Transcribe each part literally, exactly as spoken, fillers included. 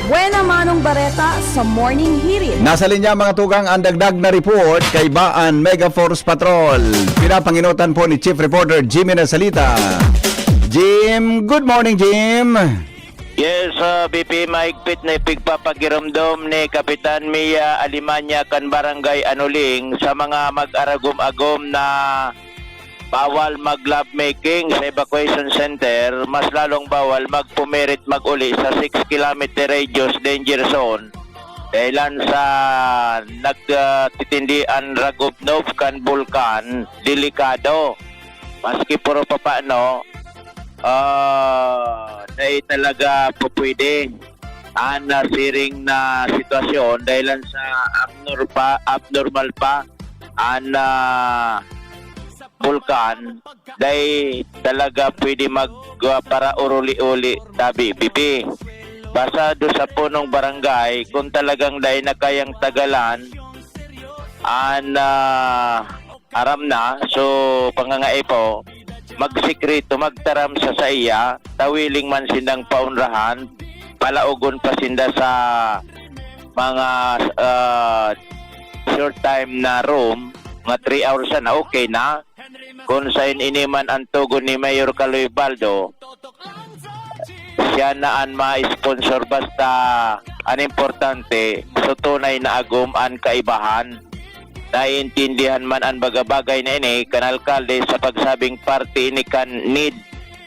Buena Manong Bareta sa Morning Hirit. Nasa linya, mga tugang, ang dagdag na report kaiba an Mega Force Patrol. Pinapangenotan po ni Chief Reporter Jimmy Nasalita. Jim, good morning, Jim. Yes, uh, B P, mahigpit na ipigpapagiromdom ni Kapitan Mia Alemania kan Barangay Anuling sa mga mag-aragom-agom na bawal mag-lovemaking sa evacuation center, mas lalong bawal magpumirit mag-uli sa six kilometer radius danger zone. Dahilan sa nagtitindi an ragubnob kan bulkan, delikado. Maski puro papano, ah, dai talaga pupwede an nasiring na sitwasyon dahilan sa abnorpa, abnormal pa an ah, bulkan, dai talaga pwede mag ah, parauruli-uli tabi bibi. Basta do sa punong barangay, kung talagang dai na kayang tagalan an ah, aram na, so pangangaipo, magsikreto, magtaram sa saiya, tawiling man sindang paunrahan, palaogon pa sinda sa mga ah, short time na room, mga three hours na, okay na. Kung sain ini man ang tugon ni Mayor Kaloy Baldo, siya na an ma-sponsor, basta an importante, so tunay na agom an kaibahan. Naiintindihan man an bagabagay na ini kan alkalde sa pagsabing parte ini kan need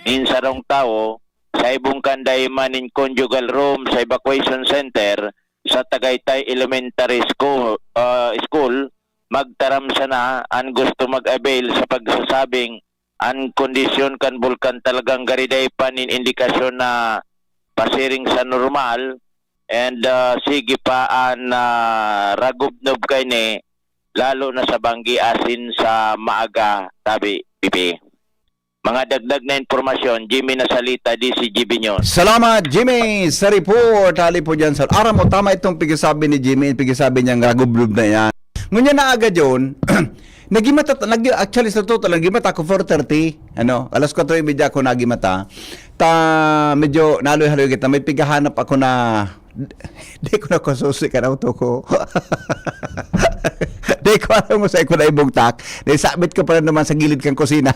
nin sarong tawo sa ibong kanday man nin conjugal room sa evacuation center sa Tagaytay Elementary School, ah, School, magtaram sana an gusto mag-avail sa pagsasabing an kondisyon kan bulkan talagang gariday pa nin indikasyon na pasiring sa normal and ah, sige pa an ah, ragubnob kaini lalo na sa banggi asin sa maaga tabi bibi. Mga dagdag na impormasyon, Jimmy Nasalita, D C G B News. Salamat, Jimmy, sa report. Hali po dyan, sir. Aram mo, tama itong pigisabi ni Jimmy, pigisabi niyang ragublob na yan. Ngunyan na aga, John, nagimata, nag, actually, sa totoo, nagimata ako four thirty. Ano, alas kwatro y media ako nagimata. Ta, medyo naloy-haloy kita. May pigahanap ako na, di ko na kasusi kan auto ko. Di ko alam kung saan ko na ibugtak. Di sabit ko pa rin naman sa gilid kang kusina.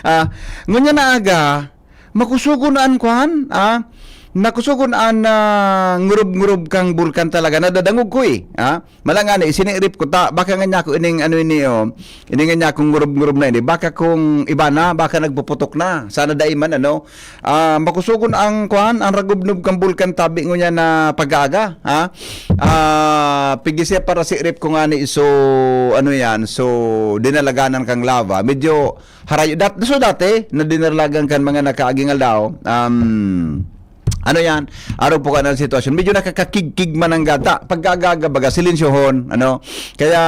Ah, ngunyan na aga, makusugon na an kwan, ah, nakusugon an ah, ngurub-ngurub kang bulkan talaga. Nadadangog ko eh. Ah, malangani, isinirip ko ta. Baka nga niya ako ining ano ini, oh. Ini nga niya akong ngurub-ngurub na ini. Baka kung iba na, baka nagpuputok na. Sana dai man, ano. Ah, makusugon ang kwan, ang ragubnob kang bulkan tabi ngunyan na pag-aaga, ha? Ah, pigisi para si rip ko nga ni so ano yan, so dinalaganan kang lava. Medyo harayo dat so dati na dinalagan kan mga nakaaging aldaw. Um, ano yan? Araw po ka ng sitwasyon. Medyo nakakakigkig man ang gata. Pagkagaga baga, silensyohon, ano? Kaya,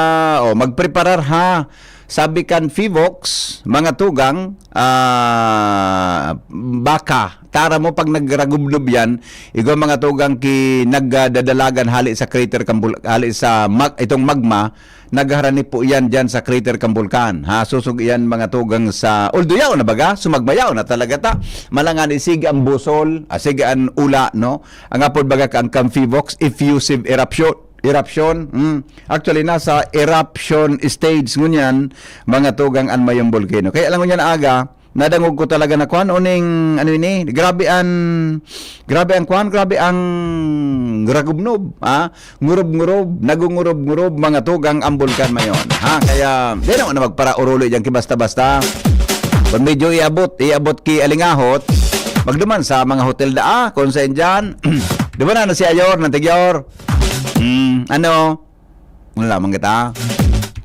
oh, magpreparar ha. Sabi kan Fivox, mga tugang, ah, baka, tara mo pag nagragubnob yan, igwa mga tugang ki nagdadalagan hali sa crater kan bul- hali sa mag- itong magma, nagharani po yan dyan sa crater kan bulkan. Ha, susog yan mga tugang sa, although yaon na baga, sumagma yaon na talaga ta. Malangan isig ang busol, asig ang ula, no? Ang apod baga ka ang kan Fivox, effusive eruption. Eruption. Mm. Actually, nasa eruption stage ngunyan, mga tugang an mayong volcano. Kaya lang ngunyan aga, nadangog ko talaga na kwan, uning, ano ini, grabe an, grabe ang kwan, grabe ang ragubnob, ha? Ngurub-ngurub, nagungurub-ngurub, mga tugang ang bulkan mayon. Ha? Kaya, di naman na magparauruli dyan, kibasta-basta. Kung medyo iabot, iabot ki alingahot, magduman sa mga hotel da, ah, kung saan dyan. Di ba na, na si Ayor, ng Tigyor? Hmm, ano? Ano lamang kita?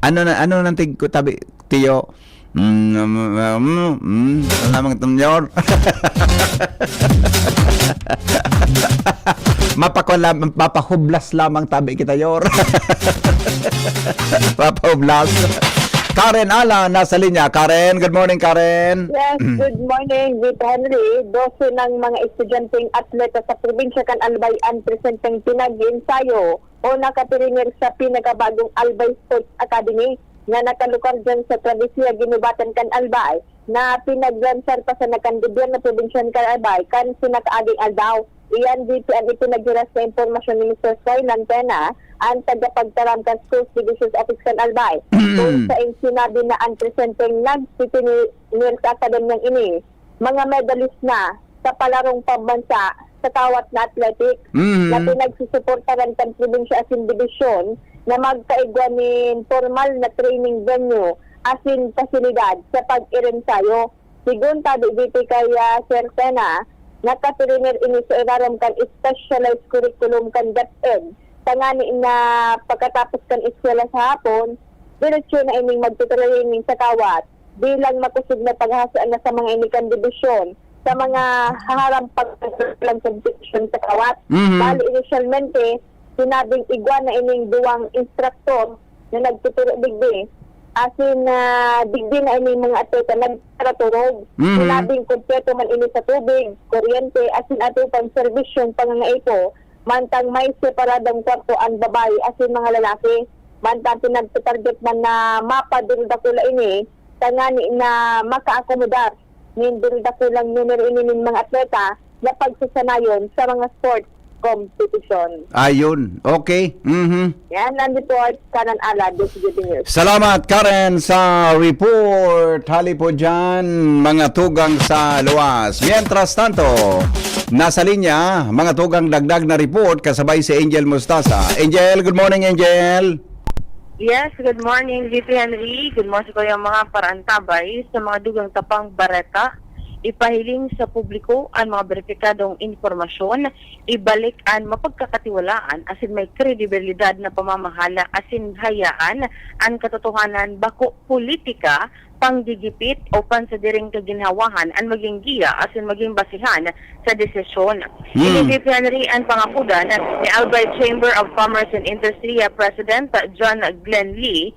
Ano na, ano nang tig ko tabi, tiyo? Mm, mm, mm, mm, ano lamang itong yor? Mapakula, mapahublas lamang tabi kita, yor. Mapahublas. Karen Ala, nasa linya. Karen, good morning, Karen. Yes, good morning, Vito Henry. Dose ng mga estudyanteng atleta sa probinsya kan Albay ang presenteng pinag-iensayo o nakapiringer sa pinakabagong Albay Sports Academy na nakalukar dyan sa Travesya Ginubatan kan Albay na pinaglansar pa sa nakan gobyerno probinsyal kan Albay kan sinakaaging aldaw. Iyan dito ang ipinaghiras na impormasyon ni Mister Froilan Tena, ang tagapagtaram kan Schools Division Office kan Albay. Kung sa sinabi na ang presenteng nagtitinir sa akademyang ini, mga medalist na sa palarong pambansa sa kawat na athletics Mhm. na pinagsusuportahan kan probinsya asin dibisyon na magkaigwa nin pormal na training venue asin pasilidad sa pag-irensayo. Sigon tabi diti kay, ah, Sir Tena, nakatrener ini sa irarom kan specialized curriculum kan DepEd, tangani na pagkatapos kan eskwela sa hapon, diretso na ining magtutraining sa kawat bilang makosog na paghasaan na sa mga ini kan dibisyon sa mga haharampag lang competition sa kawat. Mhm. Bali, inisyalmente, sinabing igwa na ining duwang instruktor na nagtuturo digdi. Asin, ah, digdi na ining mga atleta nagtaraturog. Mhm. Sinabing kompleto man ini sa tubig, kuryente, asin ato pang serbisyong pangangaipo, mantang may separadong kwarto an babayi asin mga lalaki. Mantang pinagtatarget man na mapadul dakula ini, tangani na makaakomodar nin dakulang numero ini nin mga atleta na pagsasanayon sa mga sports competition. Ayun. Okay. Mhm. Yan ang report, Kanan Ala, D C G B News. Salamat, Karen, sa report. Hali po dyan, mga tugang sa luwas. Mientras tanto, nasa linya, mga tugang dagdag na report kasabay si Angel Mostaza. Angel, good morning, Angel. Yes, good morning, V P Henry. Good morning sa kayong mga parantabay sa mga dugang tapang bareta. Ipahiling sa publiko ang mga beripikadong impormasyon, ibalik an mapagkakatiwalaan asin may kredibilidad na pamamahala asin hayaan an katotohanan, bako politika, panggigipit o pansadiring kaginhawahan an maging giya asin maging basehan sa desisyon. Hmm. Ini V P Henry an pangapodan ni Albay Chamber of Commerce and Industry President John Glenn Lee,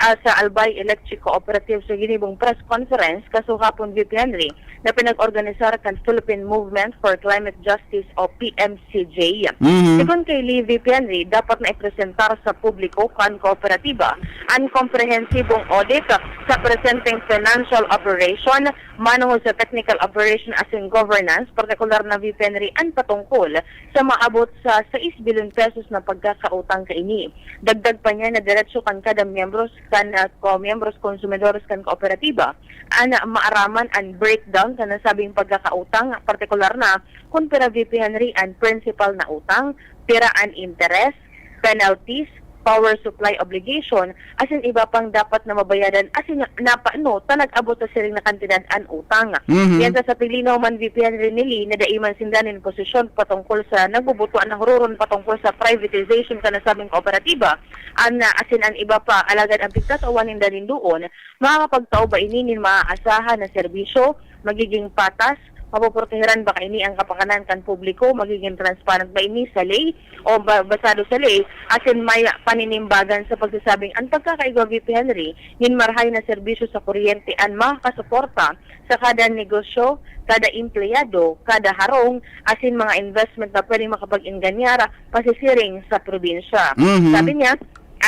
ah, sa Albay Electric Cooperative sa ginibong press conference kasuhapon, V P Henry, na pinag-organisar kan Philippine Movement for Climate Justice o P M C J. Mhm. Sigon kay Lee, V P Henry, dapat na ipresentar sa publiko kan kooperatiba an komprehensibong audit sa presenteng financial operation, manongod sa technical operation asin governance, partikular na, V P Henry, an patungkol sa maabot sa sais bilyon pesos na pagkakautang kaini. Dagdag pa niya na diretso kan kada miyembros kan, ah, ko-, miyembros konsumidores kan kooperatiba an maaraman an breakdown sa nasabing pagkakautang, partikular na kun pira, V P Henry, an principal na utang, pira an interes, penalties, power supply obligation, asin iba pang dapat na mabayadan asin napano ta nag-abot sa siring na kantidad an utang. Mhm. Yan sa, sa paglinaw man, V P Henry, ni Lee na dai man sinda nin posisyon patungkol sa nagbubutwa na huroron patungkol sa privatization kan nasabing kooperatiba, an, asin an iba pa, alagad an pigtatawan ninda nin duon, makakapagtao ba ini nin maaasahan na serbisyo, magiging patas, mapoproteheran ba kaini an kapakanan kan publiko, magiging transparent ba ini sa ley o ba-, basado sa ley, asin may paninimbagan sa pagsasabing an pagkakaigwa, V P Henry, nin marahay na serbisyo sa kuryente an makakasuporta sa kada negosyo, kada empleyado, kada harong, asin mga investment na pwedeng makapag-enganyar pasisiring sa probinsya. Mhm. Sabi niya,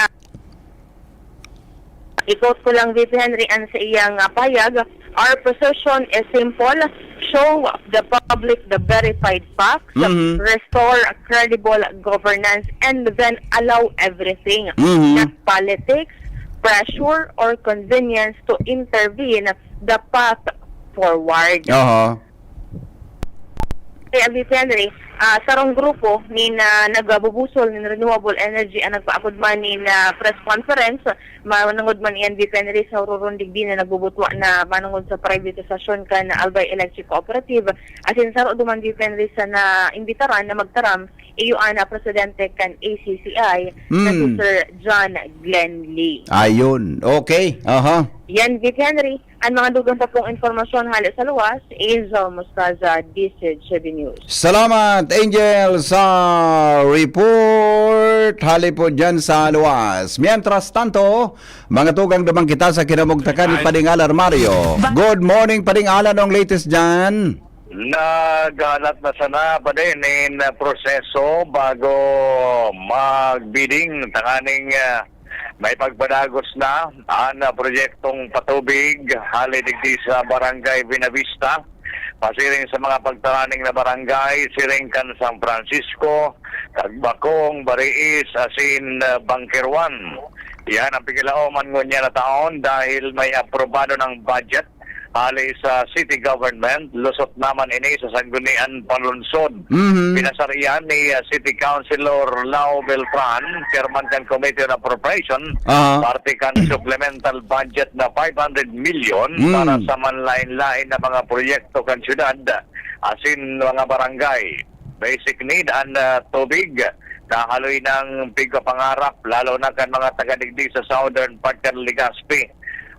ah, I-quote ko lang, V P Henry, an sa iyang, ah, pahayag, "Our position is simple, show the public the verified facts, Mhm. restore credible governance, and then allow everything, Mhm. not politics, pressure, or convenience to intervene the path forward." Aha. Kaya, V P Henry, ah, sarong grupo nin, ah, nagbubusol nin renewable energy an nagpaapod man nin, ah, press conference, manongod man iyan, V P Henry, sa huroron digdi na nagbubutwa na manongod sa privatisasyon kan Albay Electric Cooperative. Asin saro duman, V P Henry, sa naimbitaran na magtaram, iyo an, ah, presidente kan A C C I na si Hmm. Sir John Glenn Lee. Ayun. Okay. Aha. Yan, V P Henry. An mga dugang pa pong impormasyon hale sa luwas, Angel Mostaza, D C G B News. Salamat, Angel, sa report hale po dyan sa luwas. Mientras tanto, mga tugang, duman kita sa kinamugtakan ni Ay. Pading Alan Mario. Good morning, Pading Alan, ang latest dyan? Naghalat na sana pa din in proseso bago magbidding tanganing, ah, may pagpadagos na an, ah, proyektong patubig hali digdi sa Barangay Buenavista, pasiring sa mga pagtaraning na barangay, siring kan San Francisco, Tagbakong, Bariis, asin, ah, Bangkerwan. Yan ang pikilaoman ngunyan na taon dahil may aprobado ng budget hali sa city government, lusot naman ini sa Sangguniang Panlungsod. Mhm. Pinasar iyan ni, ah, City Councilor Lau Beltran, chairman kan Committee on Appropriation, Aha. parte kan supplemental budget na five hundred million Mm. para sa manlain-lain na mga proyekto kan syudad, asin mga barangay. Basic need an, ah, tubig, nahaloy nang pigpapangarap, lalo na kan mga taga digdi sa southern part kan Legazpi.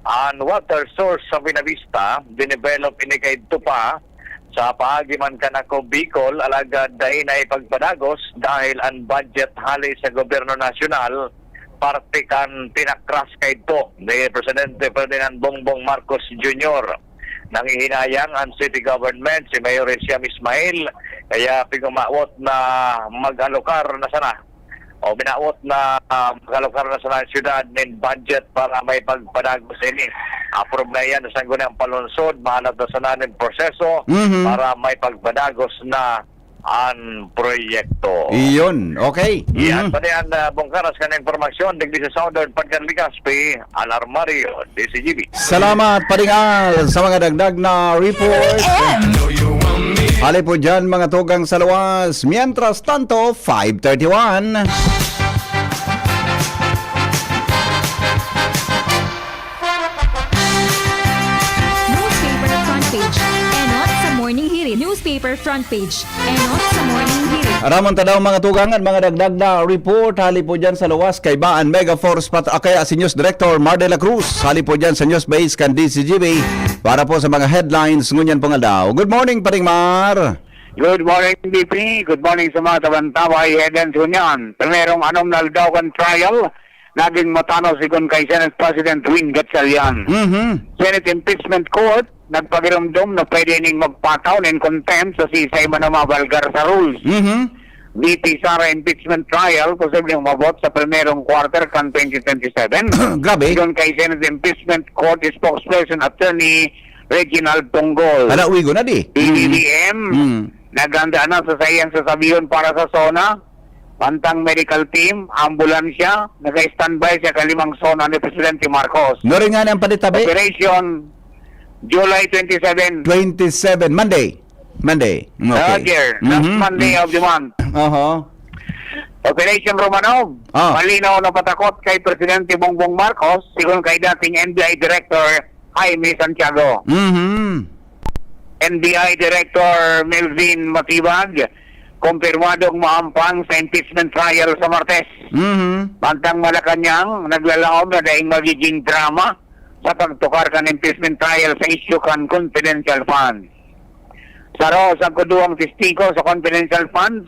An water source sa Buenavista, dinevelop ini kaidto pa sa paagi man kan Ako Bicol, alagad dai na ipagpadagos dahil an budget hali sa gobyerno nasyonal parte kan pinakras kaidto ni Presidente Ferdinand Bongbong Marcos Junior. Nanghihinayang an city government, si Mayor Hisham Ismail, kaya pigmamawot na mag-alokar na sana o minawot na, ah, mag-alokar na sana ang syudad nin budget para maipagpadagos ini. Approve na iyan sa Sangguniang Panlungsod, mahalat na sana nin proseso Mhm. para maipagpadagos na an proyekto. Iyon. Okay. Yan Mhm. pa yan, ah, Bongkaras, kan impormasyon digdi sa Southern Pagkan Legazpi, Alarmario, D C G B. Salamat, Paring Al, sa mga dagdag na report. Hali po dyan, mga tugang sa luwas. Mientras tanto, five thirty-one. Newspaper front page. Enot sa Morning Hirit. Newspaper front page. Enot sa Morning Hirit. Aramon ta daw, mga tugang, an mga dagdag na report hali po dyan sa luwas kaiba an Mega Force Pat-, ah, kaya si News Director Mar de la Cruz hali po dyan sa News Base kan D C G B para po sa mga headlines ngunyan pong aldaw. Good morning, Paring Mar. Good morning, D P. Good morning sa mga tabang-tabang. Headlines ngunyan. Primerong anom na aldaw kan trial, naging matano sigon kay Senate President Win Gatchalian. Mhm. Senate Impeachment Court nagpagiromdom na pwede ning magpataw nin contempt sa sisay man na mabalgar sa rules. Mhm. V P Sara impeachment trial posibleng umabot sa primerong quarter kan twenty twenty-seven. Grabe. Sigon kay Senate Impeachment Court Spokesperson Attorney Reginald Tongol. Hala, uwigo na di. Mm. P B B M, Mm. naghanda na sa saiyang sasabihon para sa SONA. Mantang medical team, ambulansya, naka-standby sa kalimang SONA ni Presidente Marcos. Nuringan ang panitabi? Operation, July twenty-seven. Twenty-seven, Monday. Monday. Okay. Roger, last Mhm. Monday Mm. of the month. Oho. Operation Romanov, Ah. malinaw na patakot kay Presidente Bongbong Marcos, sigon kay dating N B I Director Jaime Santiago. Mhm. N B I Director Melvin Matibag, kumpirmadong maampang sa impeachment trial sa Martes. Mhm. Mantang Malacañang, naglalaom na daing magiging drama sa pagtukar kan impeachment trial sa isyu kan confidential funds. Saro sagkod duwang testigo sa confidential funds,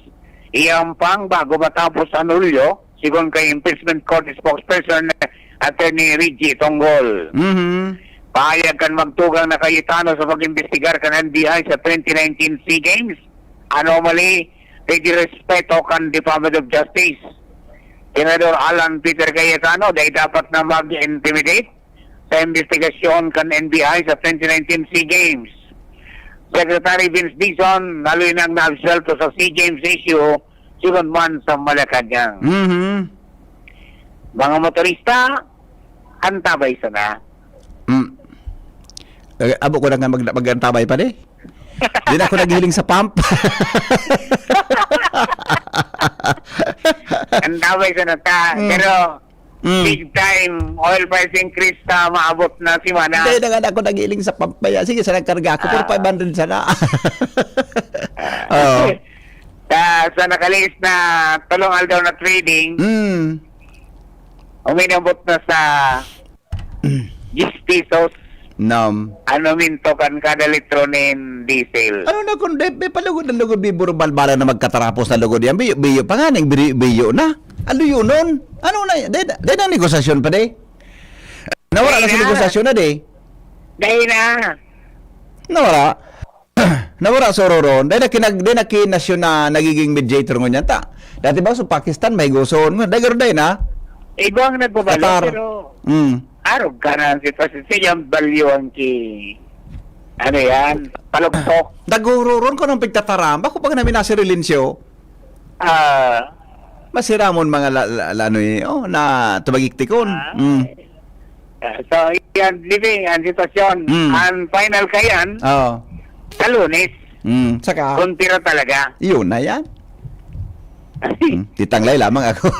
iampang bago matapos an Hulyo, sigon kay Impeachment Court Spokesperson Attorney Reggie Tongol. Mhm. Pahayag kan magtugang na Cayetano sa pag-imbestigar kan N B I sa twenty nineteen SEA Games, anomaly, pagdirespeto kan Department of Justice. Senador Alan Peter Cayetano, dai dapat na mag-intimidate sa imbestigasyon kan N B I sa twenty nineteen SEA Games. Secretary Vince Dizon, haloy nang naabsuelto sa SEA Games issue, sigon man sa Malacañang. Mhm. Mga motorista, antabay sana. Mm. Eh, abo ko na nga mag-, mag-antabay pa di. Di na ako naghiling sa pump. Antabay sana ta. Mm. Pero Mm. Big time, oil price increase na maabot na semana. Hindi, na nga ako nagiling sa pampaya. Sige, sa nagkarga ako, pero Ah. five hundred sana. Oo. Sa, sa nakalihis na tulong aldaw na trading, Mm. uminabot na sa Mm. diyes pesos Nam. ang aumento kan kada litro nin diesel. Ano na kung de, may palugod na lugod, biburo balbala na magkatarapos na lugod yan. Biyo, biyo pa nga, nang biyo, biyo na. Ano yun nun? Ano na, de, de na negosasyon pa de? Nawala na Dahil sa na. negosasyon na de. Dahil na. Nawala. Nawala sa ororon. Dahil na kinag-, dahil na kinasyon na nagiging mediator ngunyan ta. Dati ba sa Pakistan, may gusoon nga. Dahil dahil na. Iba ang nagbabalo, Qatar. pero Mm. arog ka na ang sitwasyon. Sa iyang balyuhan ki, Ano yan? Palugtok. Nagururon ko ng pigtataramba. Kung baga namin nasa relinsyo, Ah, masiramon mga la, la, la, ano eh, oh, na tumagiktikon. Ah. Mm. Ah, so, yan, living ang sitwasyon. Mm. Ang final ka yan, Oo. sa Lunes, Mm. Saka, kung tira talaga. Yun na yan. Mm. Titanglay lamang ako.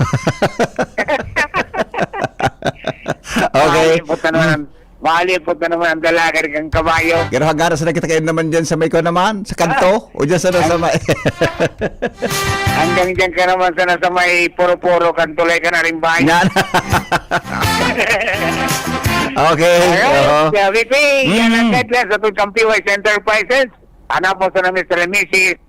Okay. Ay, puta naman. Mm. Malipot na naman ang dalaga kan kabayo. Pero hagara sa nakita kayo naman dyan sa may ko naman, sa kanto, o dyan sa nasa may. Hanggang dyan ka naman sa nasa may puro-puro, kantulay ka na rin ba? Yan. Okay, Alright, oo. Kuya V P, yan ang Mm. headlines sa Tulcang P Y S Enterprises. Anak po sa na Mister and Missus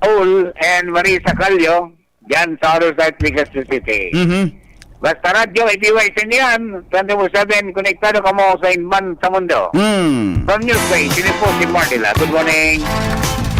Paul and Marisa Calio. Diyan sa Other Side, Legazpi City. Mhm. Basta Radyo, i-B Y C niyan, twenty-four seven, konektado kamo sa inman sa mundo. Mm. From Newspace, ini po si Marnila. Good morning.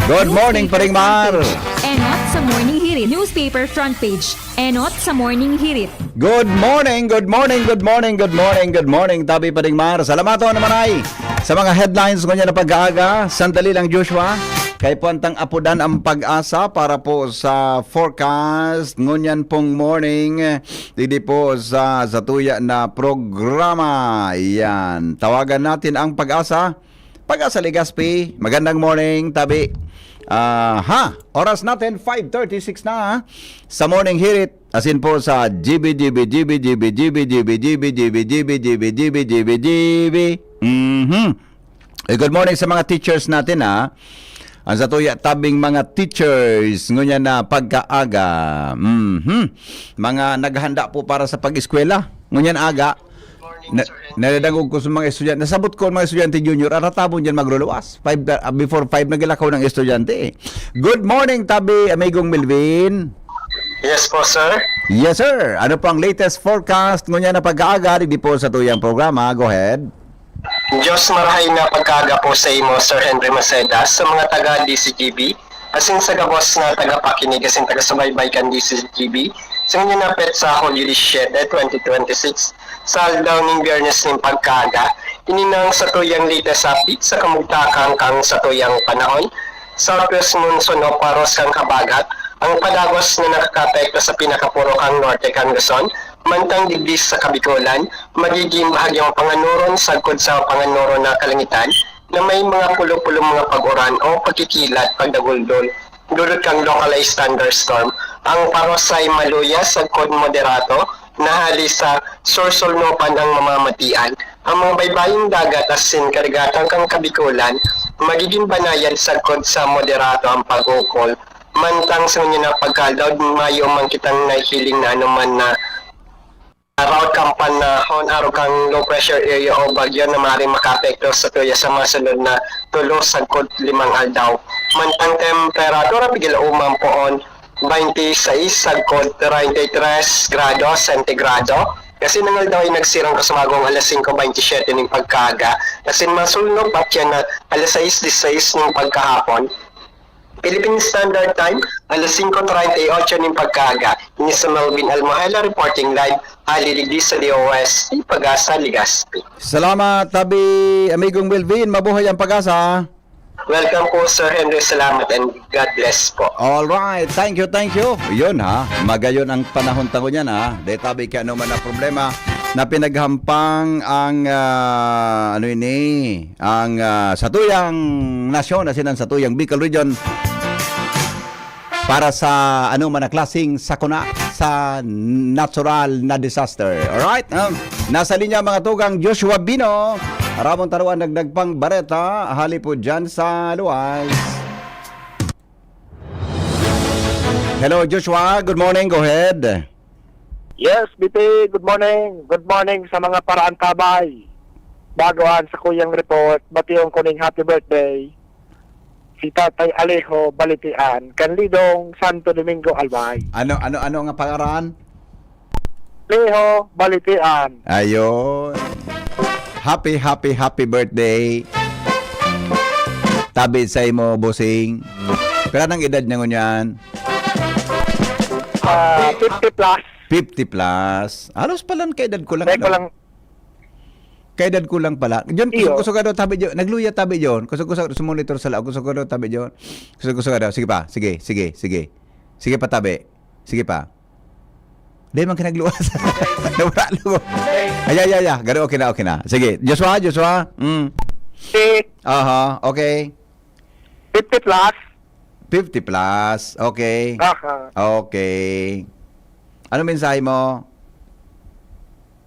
Good morning, Paring Mar. Enot sa Morning Hirit. Newspaper front page. Enot sa Morning Hirit. Good morning, good morning, good morning, good morning, good morning, Tabi Paring Mar. Salamaton naman ay sa mga headlines ngunyan na pag-aaga. Sandali lang, Joshua. Kay puwantang apodan ang pag-asa para po sa forecast ngunyan pong morning, digdi po sa, sa tuya na programa. Yan. Tawagan natin ang pag-asa. Pag-asa Legazpi, magandang morning, Tabi. Ah, ha, oras natin, five thirty-six na, ha? Sa Morning Hirit, asin po sa G B, G B, G B, G B, G B, G B, G B, G B, G B, G B, G B, G B, G B, G B. Mhm. Eh, good morning sa mga teachers natin, ha. Ang sa tuya tabing mga teachers, ngunyan na pagkaaga. Mhm. Mga naghahanda po para sa pag-eskwela. Ngunyan aga, na, nadadangog ko sa mga estudyante. Nasabot ko ang mga estudyante junior, aratabon dyan magruluwas. Five, ah, before five, naglakaw ng estudyante eh. Good morning, Tabi, Amigong Melvin. Yes po, sir. Yes, sir. Ano po ang latest forecast ngunyan na pagkaaga? Digdi po sa tuyang programa. Go ahead. Diyos marahay na pagkaaga po sa imo, Sir Henry Maceda, sa mga taga D C G B, asin sa gabos na tagapakinig asin tagasubaybay kan D C G B. Sa ngunyan na petsa, Hulyo disisiyete, twenty twenty-six, sa aldaw ning Biyernes ning pagkaaga, ini na ang satuyang latest update sa kamugtakan kan satuyang panahon. Southwest monsoon o paros kan habagat ang padagos na nakakaapekto sa pinakapuro kan norte kan Luzon, mantang digdi sa Kabikolan, magiging bahagyang panganoron sagkod sa panganoron na kalangitan na may mga pulo-pulo mga pag-uran o pagkikilat, pagdaguldol. Dulot kan localized thunderstorm, ang paros ay maluya sagkod moderato na hali sa sursulnupan ang mamamatian. Ang mga baybayong dagat asin karigatan kan Kabikolan magigin banayad sagkod sa moderato ang pag-ukol. Mantang sa ngunyan na pagkaaldaw, mayo man kitang nahihiling na anoman na route kan panahon arog kan low pressure area o bagyo na maaaring makaapekto sa tuya sa mga sunod na tulo sagkod limang aldaw. Mantang temperatura, pigil uman poon, twenty-six sagkod treinta y tres grado sentigrado. Kasi nangaldaw ay nagsirang kasumagong alas singko bentisiete ning pagkaaga. Kasi masulnop at yan na alas sais disais ning pagkahapon. Philippine Standard Time, alas singko treinta y ocho ning pagkaaga. Ini si Melvin Almohela reporting live, hali digdi sa D O S T, Pag-asa, Legazpi. Salamat, Tabi, Amigong Melvin. Mabuhay ang Pag-asa. Welcome po, Sir Henry. Salamat and God bless po. All right. Thank you, thank you. Yun ha, magayon ang panahon ta ngunyan ha. Dahil tabi kaya naman na problema na pinaghampang ang, ah, ano ini, ang, ah, satuyang nasyon, asin ang satuyang Bicol Region para sa ano man na klaseng sakuna sa natural na disaster. Alright? Um, nasa linya mga tugang Joshua Bino. Ramon Taruan nagdagpang bareta. Hali po dyan sa luwas. Hello, Joshua. Good morning. Go ahead. Yes, B P, good morning. Good morning sa mga paraantabay. Bago an sakuyang report, bation ko ning happy birthday si Tatay Alejo Balitian, kan Lidong, Santo Domingo, Albay. Ano, ano, ano nga pangaran? Alejo Balitian. Ayun. Happy, happy, happy birthday. Tabi sa imo, bossing. Pira nang edad niya ngunyan? Ah, fifty plus. Fifty plus. Halos palan kaedad ko lang, Dahil ko ano? lang, Kaedad ko lang pala. John, kusog-kusog ka daw, tabi, John. Nagluya, tabi, John. Kusog-kusog, sumonitor sa laog. Kusog-kusog daw, tabi, John. Kusog-kusog ka daw. Sige pa, sige, sige, sige. Sige pa, tabi. Sige pa. Di man ka nagluwas. Nawala, luwas. Ay, ay, ay, ay. Garo, okay na, okay na. Sige, Joshua, Joshua. Mm. Si Aha, okay. fifty plus. fifty plus. Okay. Aha. Okay. Ano mensahe mo?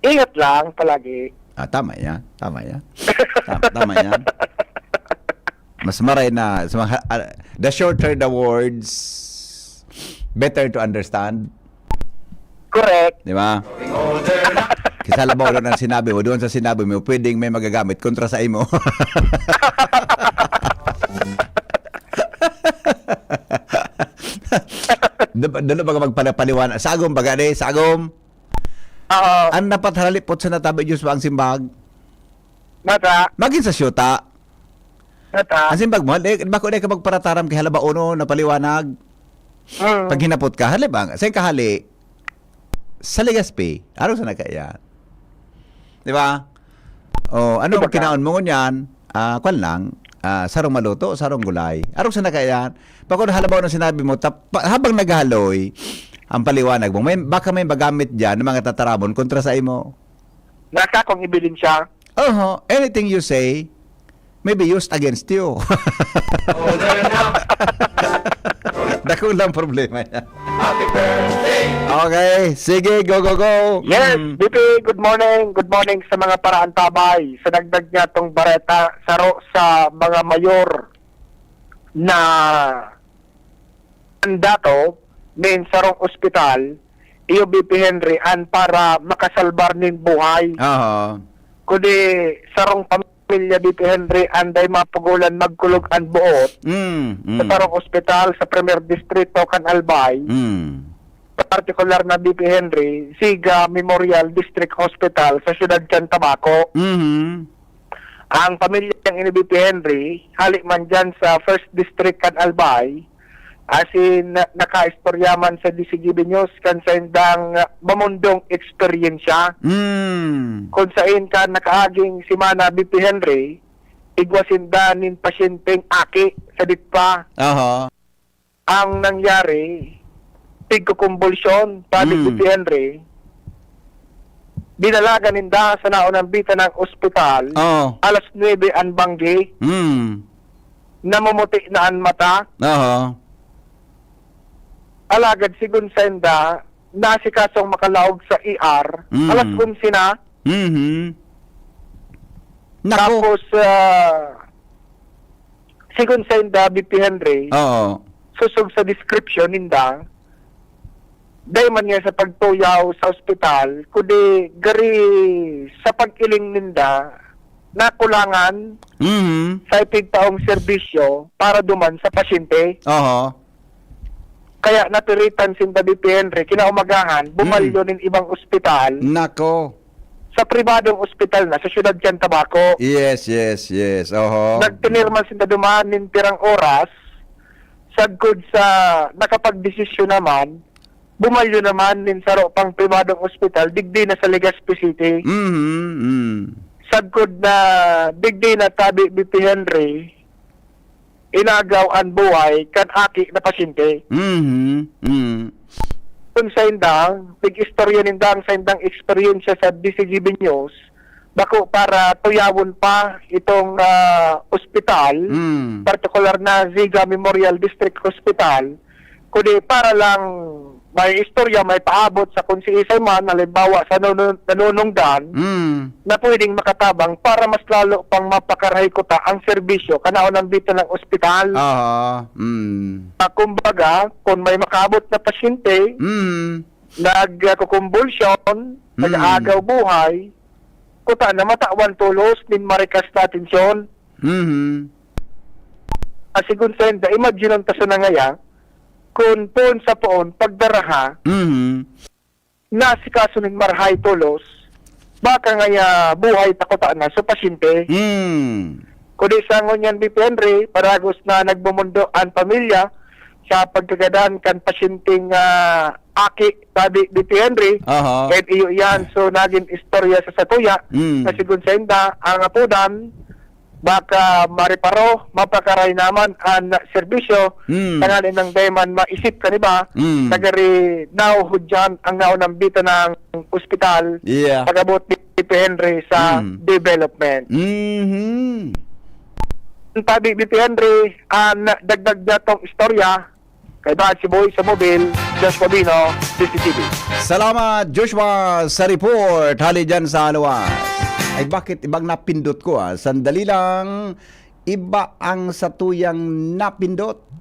Ingat lang palagi. Ah, tama yan. Tama yan. Tama, tama yan. Mas maray na, sa mga, ah, the shorter the words, better to understand. Correct. Di ba? Kisa labaw lang ang sinabi mo, doon sa sinabi mo, pwedeng may magagamit kontra sa imo. Dalo baga magpalapaliwan. Sagom baga ni, sagom. Oo. An dapat halipot sa natabi Diyos ba ang simbag? Mata. Magin sa syuta. Mata. Ang simbag mo, di, bako di ka magparataram kay halaba uno na paliwanag. Mm. Pag hinapot ka, hali ba? Sa kahali, sa Legazpi, araw sa nagkaiyan. Di ba? Oh, ano Di ba ang kinaon mo ngunyan? Ah, kwan lang, ah, sarong maluto, sarong gulay. Araw sa nagkaiyan. Pag kung halabaw na sinabi mo, tap, pa- habang naghaloy, ang paliwanag mo, may, baka may magamit dyan ng mga tataramon kontra sa imo. Nasa akong ebidensya. Oho, anything you say may be used against you. Dakul lang problema yan. Okay, sige, go, go, go. Yes, Mm. B P, good morning. Good morning sa mga paraantabay. Sa dagdag niya tong bareta, saro sa mga mayor na mandato nin sarong ospital, iyo B P Henry, an para makasalbar nin buhay. Aha. Kundi sarong pamilya B P Henry, anday mapugolan magkulog an buot Mm, sa mm. sarong ospital sa Premier Distrito kan Albay, Mm. partikular na B P Henry, Siga Memorial District Hospital sa siyudad kan Tabaco. Mhm. Ang pamilyang ini B P Henry, hali man dyan sa First District kan Albay, asin na- nakaistorya man sa D C G B News kan saindang, ah, mamundong eksperyensya. Mm. Kung sain ka nakaaging semana, B P Henry, igwa sinda nin pasyenteng aki sa ditpa. Aha. Ang nangyari, tigkukumbulsyon, sabi Mm. ni Henry, dinalagan ninda sa naunang bita ng ospital, Oh. alas nuebe an banggi, Mm. namumuti na an mata. Aha. Alagad sigon sainda, nasikasong makalaog sa E R, Mm. alas onse na, Mhm. Nako. Tapos, ah, sigon sainda, B P Henry, Oo. sosog sa description ninda, dai man niya sa pagtuyaw sa ospital, kundi gari sa pag-iling ninda, nakulangan Mhm. sa ipigtaong serbisyo para duman sa pasyente. Oho. Kaya napiritan sinda, B P Henry, kinaumagahan, bumalyo nin ibang ospital Nako. sa pribadong ospital na sa siyudad kan Tabaco. Yes, yes, yes. Oho. Nagtinirman sinda duman nin pirang oras, sagkod sa nakapagdesisyon naman, bumalyo naman nin saro pang pribadong ospital, digdi na sa Legazpi City. Mhm. Mm. Sagkod na digdi na tabi, B P Henry, inagaw an buhay kan aki na pasyente. Mhm. Mm. Kun sainda, nag-istorya ninda ang saindang eksperyensya sa D C G B News, bako para tuyawon pa itong, ah, ospital, Mm. partikular na Ziga Memorial District Hospital, kundi para lang may istorya, may paabot sa kung siisay man, halimbawa sa nanu- nanunungdan, Mm. na pwedeng makatabang para mas lalo pang mapakarahay kuta ang serbisyo kanaon ang bita ng ospital. Aha. Mm. Ah, kumbaga, kung may makaabot na pasyente, Mm. nagkukumbulsyon, nag-aagaw buhay, kuta na matawan tolos nin marikas na atensyon. Mhm. Ah, sigon sainda, imagine ta sana ngaya, kun poon sa poon, pagdaraha, Mhm. nasikaso nin marahay tolos, baka ngaya buhay ta kuta na sa pasyente. Mm. Kundi sa ngunyan, B P Henry, padagos na nagmumundo an pamilya, sa pagkagadan kan pasyenteng, ah, aki, sabi ni Henry, Aha. Kaya iyo iyan. So, naging istorya sa satuya Mm. na sigon sa inda, ang apodan, baka mareparo, mapakaray naman ang serbisyo, Mm. tanganing dai man maisip kan iba, Mm. sagari nauhod diyan ang naunang bita ng ospital, Yeah. pag-abot ni P P Henry sa Mm. development. Mhm. Ang tabi ni P P Henry, ang dagdag niya tong istorya, kaibahan si Boy sa mobil, Josh Pabino, C C T V. Salamat, Joshua, sa report. Hali dyan sa Aluwas. Ay, bakit ibang napindot ko, ah? Sandali lang. Iba ang satuyang napindot.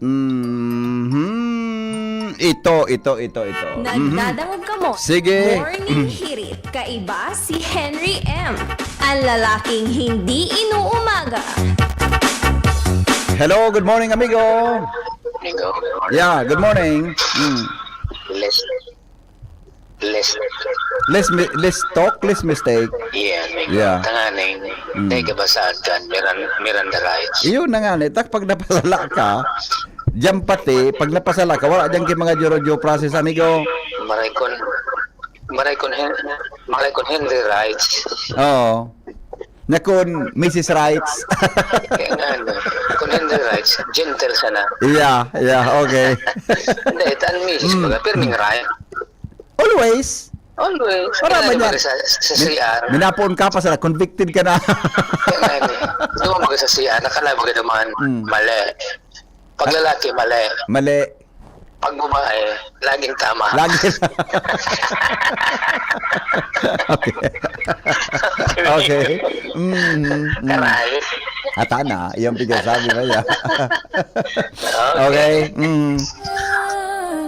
Mhm. Ito, ito, ito, ito. Mhm. Nagdadangog kamo. Sige. Morning Hirit. Kaiba si Henry M. Ang lalaking hindi inuumaga. Hello, good morning, amigo. Amigo, good morning. Yeah, good morning. Mm. Less, less, Less mi-, less talk, less mistake. Yeah, amigo. Yeah. Tanganing, Mm. dai ka basad kan Miran-, Miranda rights. Iyon na nga, ni, tak pag napasala ka, diyan pati, pag napasala ka, wala diyan kay mga duro due process, amigo. Maray kon, maray kon Hen-, maray kon Henry rights. Oo. Na kun Missus Rights. Kaya nga, ano, kon Henry rights, gentle sana. Yeah, yeah, okay. Hindi, ito ang Missus Mm. baga, pirming right. Always. Always. Para Kaya ba nga, niya? Sa, sa Min-, C R. Minapoon ka pa sana, convicted ka na. Kaya nga, ano, duman baga sa C R, nakalaban ka naman, Mm. mali. Pag lalaki, mali. Mali. Pag babae, laging tama. Lagi. Okay. Okay. Mm, mm. Aray. Ata na, iyang pigkasabi na yan. Okay. Okay. Mm.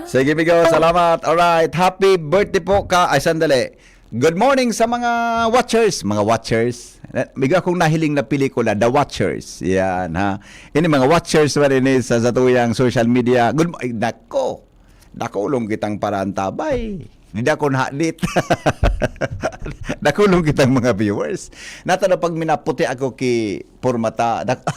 Sige, amigo. Salamat. Alright. Happy birthday po ka. Ay, sandali. Good morning sa mga watchers. Mga watchers. Na, may akong nahiling na pelikula, The Watchers. Yan, ha. Ini mga watchers man ini sa satuyang social media. Good mo-, ay, nako. Dakulong kitang parantabay. Di dakon hadit. Dakulong kitang mga viewers. Natano pag minaputi ako ki Purmata. Dak-,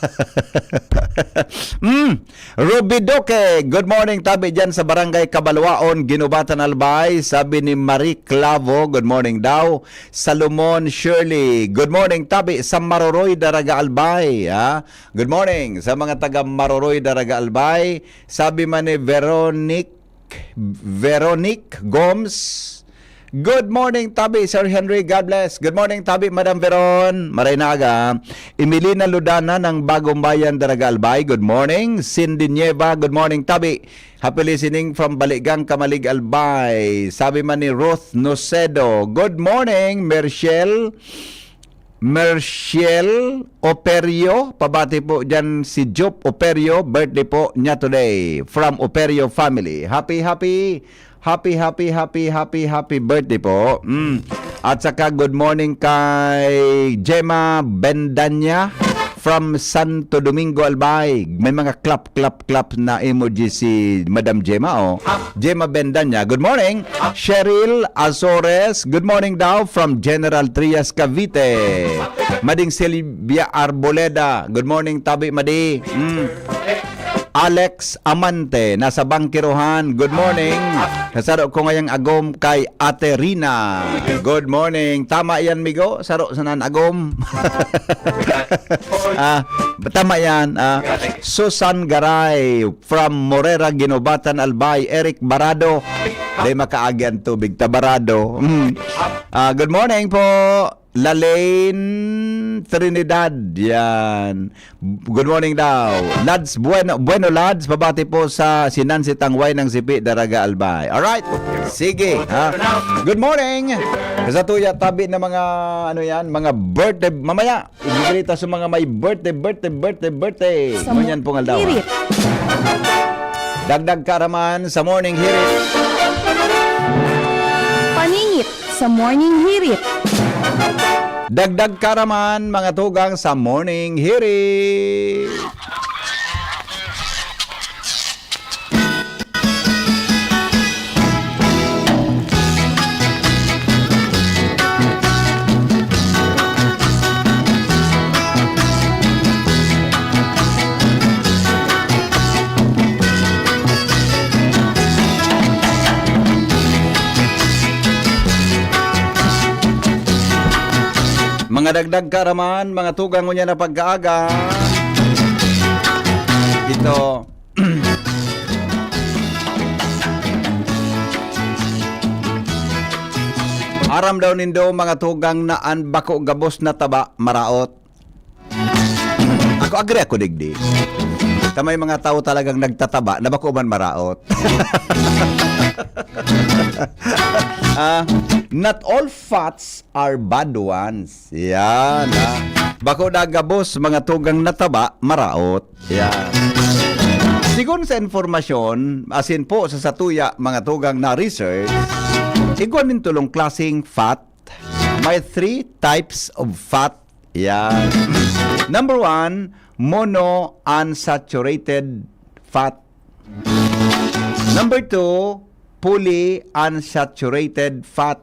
mm. Ruby Duque, good morning, tabi dyan sa Barangay Kabalwaon, Guinobatan, Albay. Sabi ni Marie Clavo, good morning daw. Salomon Shirley, good morning, tabi sa Maroroy, Daraga, Albay, ha? Good morning sa mga taga Maroroy, Daraga, Albay. Sabi man ni Veronique, Veronique Gomes, "Good morning, tabi, Sir Henry. God bless." Good morning, tabi, Madam Veron. Maray na aga. Emilina Ludana ng Bagong Bayan, Daraga, Albay. Good morning. Cindy Nieva, good morning, tabi. Happy listening from Baligang, Camalig, Albay. Sabi man ni Ruth Nocedo, "Good morning, Mershel." Mershel Operio, pabati po dyan si Job Operio, birthday po niya today. From Operio family. Happy, happy, happy, happy, happy, happy, happy birthday po. Mm. At saka good morning kay Gemma Bendanya from Santo Domingo, Albay. May mga clap, clap, clap na emoji si Madam Gemma, oh. Gemma Bendanya, good morning. Cheryl Azores, good morning daw from General Trias, Cavite. Mading Silvia Arboleda, good morning, tabi, Madi. Mm. Alex Amante, nasa Bangkirohan, good morning. Nasaro ko ngayang agom kay Ate Rina. Good morning. Tama yan, migo. Saro sanan agom. Ah, tama yan. Ah, Susan Garay from Morera, Guinobatan, Albay. Eric Barado. Di makaagi ang tubig. Tabarado. Mm. Ah, good morning po. Lalaine Trinidad. Yan. Good morning daw. Lads, bueno, bueno, Lads, pabati po sa si Nancy Tangway ng Sipi, Daraga, Albay. Alright. Sige, ha? Good morning. Sa tuya, tabi na mga, ano yan, mga birthday. Mamaya, ibibigay ta sa mga may birthday, birthday, birthday, birthday. Sa Ngunyan pong aldaw, ha? Hirit. Dagdag karaman sa morning hirit. Paningit sa morning hirit. Dagdag karaman, mga tugang, sa morning hirit. Mga dagdag kaaraman, mga tugang ngunyan na pag-aaga. Ito. Aram daw nindo, mga tugang, na an bako gabos na taba, maraot. Ako, agree ako digdi. Ta may mga tao talagang nagtataba na bako man maraot. Ah, not all fats are bad ones. Yan, ah. Bako na gabos, mga tugang na taba, maraot. Yan. Sigon sa informasyon, asin po sa satuya, mga tugang na research, igwa nin tulong klaseng fat. May three types of fat. Yan. Number one, monounsaturated fat. Number two, polyunsaturated fat.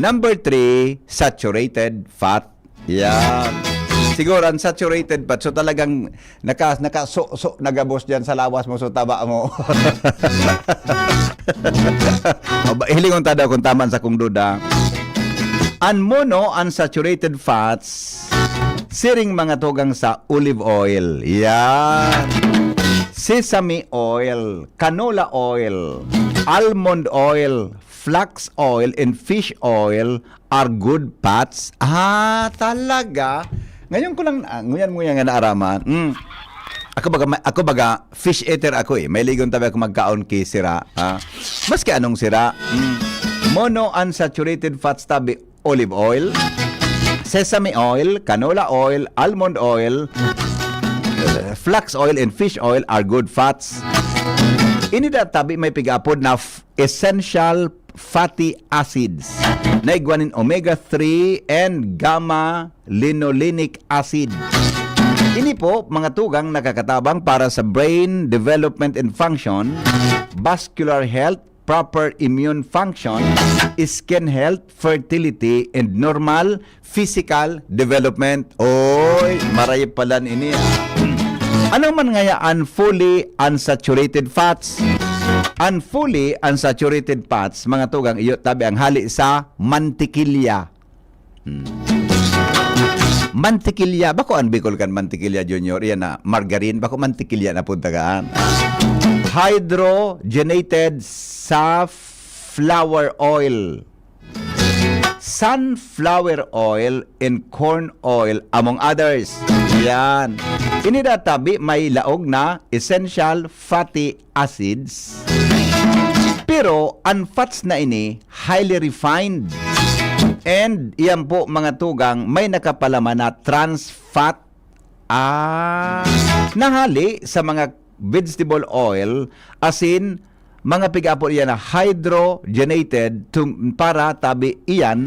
Number three, saturated fat. Yan. Siguro, unsaturated fat. So, talagang naka, naka, so, so, nagabos dyan sa lawas mo, so taba mo. O ba, hilingon ta daw kung tama sa kong duda. An monounsaturated fats, siring mga tugang sa olive oil. Yan. Sesame oil, canola oil, almond oil, flax oil, and fish oil are good fats. Ah, talaga? Ngayon ko lang, ah, nguyan-nguyan nga naaraman. Mm. Ako baga, ma-, ako baga, fish eater ako eh. Mahilig tabi ako magkaon ki sira. Ah. Maski anong sira. Mm. Monounsaturated fats tabi, olive oil, sesame oil, canola oil, almond oil, eh, flax oil, and fish oil are good fats. Ini da tabi may pig-apod na f-, essential fatty acids na igwa nin omega three and gamma linolenic acid. Ini po, mga tugang nakakatabang para sa brain development and function, vascular health, proper immune function, skin health, fertility, and normal physical development. Oy, marayip palan ini, ah. Ano man ngaya an fully unsaturated fats? An fully unsaturated fats, mga tugang, iyo tabi ang hali sa mantikilya. Hmm. Mantikilya, bako an Bicol kan mantikilya, Junior. Iyan na, margarine, bako mantikilya na pud tagaan. Hydrogenated safflower oil. Sunflower oil and corn oil, among others. Yan. Ini da tabi may laog na essential fatty acids. Pero an fats na ini, highly refined. And iyan po, mga tugang, may nakapalaman na trans fat. Ah, nahali sa mga vegetable oil, asin mga pig-apod iyan na hydrogenated to, para tabi iyan,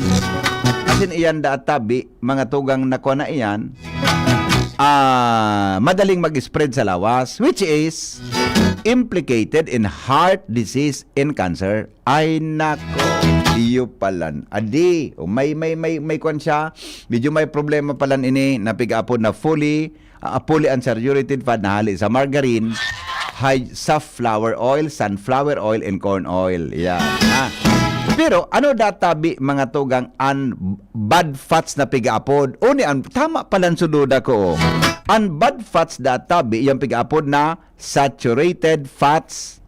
asin iyan da tabi, mga tugang na kuha na iyan, ah, madaling mag-spread sa lawas, which is implicated in heart disease and cancer. Ay nako, iyo palan. Adi, o may, may, may, may kwan siya, medyo may problema palan ini, na pig-apod na fully, ah, fully unsaturated fat na hali sa margarine, high, safflower oil, sunflower oil, and corn oil. Yan, ha? Pero ano da tabi, mga tugang, an bad fats na pig-apod? Uni, an, tama palan su duda ko, oh. An bad fats da tabi, yung pig-apod na saturated fats.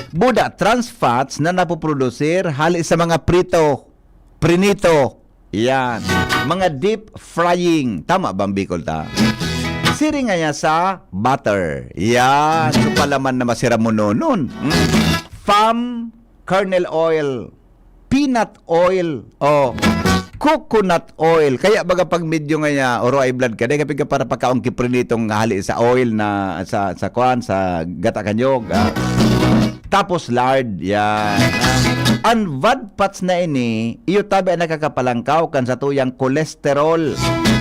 Buda, trans fats na napoprodusir hali sa mga prito, prinito. Yan. Mga deep frying. Tama bang Bicol ta? Siring nga niya sa butter. Yan. So, palaman na masira mo nonon. Mm. Palm kernel oil. Peanut oil. Oh. Coconut oil. Kaya baga pag medyo nga niya, oro high blood ka, dahil kapag para pagkaon kiprinitong hali sa oil na sa, sa kwan, sa gata kanyog. Ah. Tapos lard. Yan. Ah. An bad fats na ini, iyo tabi ang nakakapalangkaw kan satuyang cholesterol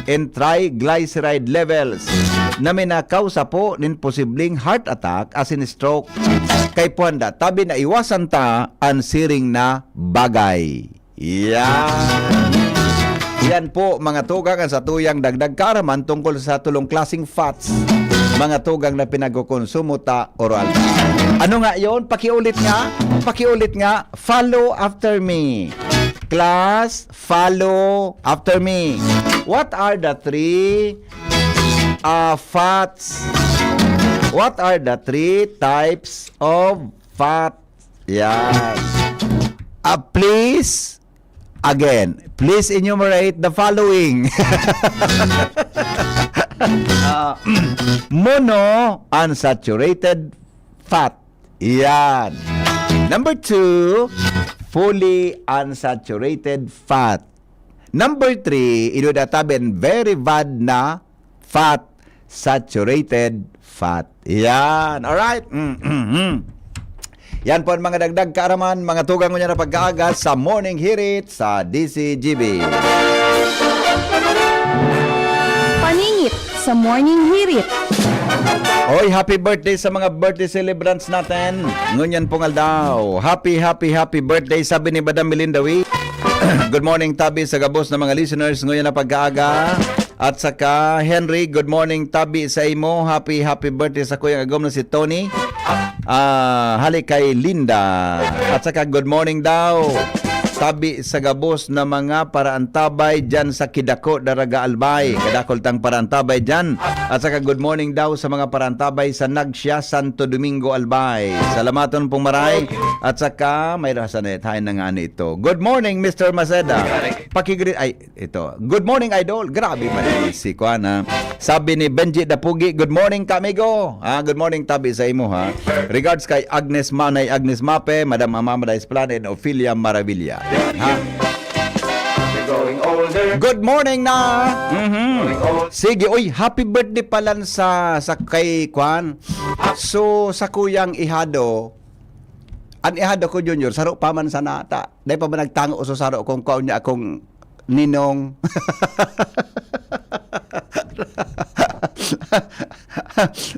and triglyceride levels na minakausa po nin posibleng heart attack asin stroke. Kay puhanda, tabi na iwasan ta an siring na bagay. Yan. Yan po, mga tugang, ang satuyang dagdag kaaraman tungkol sa tulong klaseng fats, mga tugang na pinagkukonsumo ta oral. Ano nga yon? Pakiulit nga, pakiulit nga, follow after me. Class, follow after me. What are the three uh, fats? What are the three types of fat? Yan. Uh, please, again, please enumerate the following. uh, mono unsaturated fat. Yan. Number two, fully unsaturated fat. Number three, idodataben very bad na fat, saturated fat. Yan. Alright? Mm-mm-mm. Yan po ang mga dagdag kaaraman, mga tugang ngunyan na pag-aaga sa Morning Hirit sa D C G B. Paningit sa Morning Hirit. Oy, happy birthday sa mga birthday celebrants natin. Ngunyan pong aldaw. Happy, happy, happy birthday, sabi ni Madam Melinda Wee. Good morning, tabi sa gabos na mga listeners. Ngunyan na pag-aaga. At saka, Henry, good morning, tabi sa imo. Happy, happy birthday sa kuyang agom na si Tony. Ah, hali kay Linda. At saka, good morning daw. Tabi sa gabos na mga paraantabay dyan sa Kidako, Daraga, Albay. Kadakol tang paraantabay dyan. At saka, good morning daw sa mga paraantabay sa Nagsia, Santo Domingo, Albay. Salamaton pong maray. At saka, may rasa na hain na nga ano ito. Good morning, Mister Maceda. Pakigri-, ay, ito. Good morning, idol. Grabe man si Kwan, ha. Sabi ni Benji Dapugi, "Good morning, kamigo." Ah, good morning, tabi sa imo, ha. Regards kay Agnes Manay, Agnes Mape, Madam Amamada Esplan, and Ophelia Maravilla. Ha? Good morning na. Mhm. Sige, uy, happy birthday pala sa, sa kay Kwan. So, sa kuyang ihado, an ihado ko, Junior, saro pa man sana ata. Dai pa man nagtango sa saro kung kaon niya akong ninong.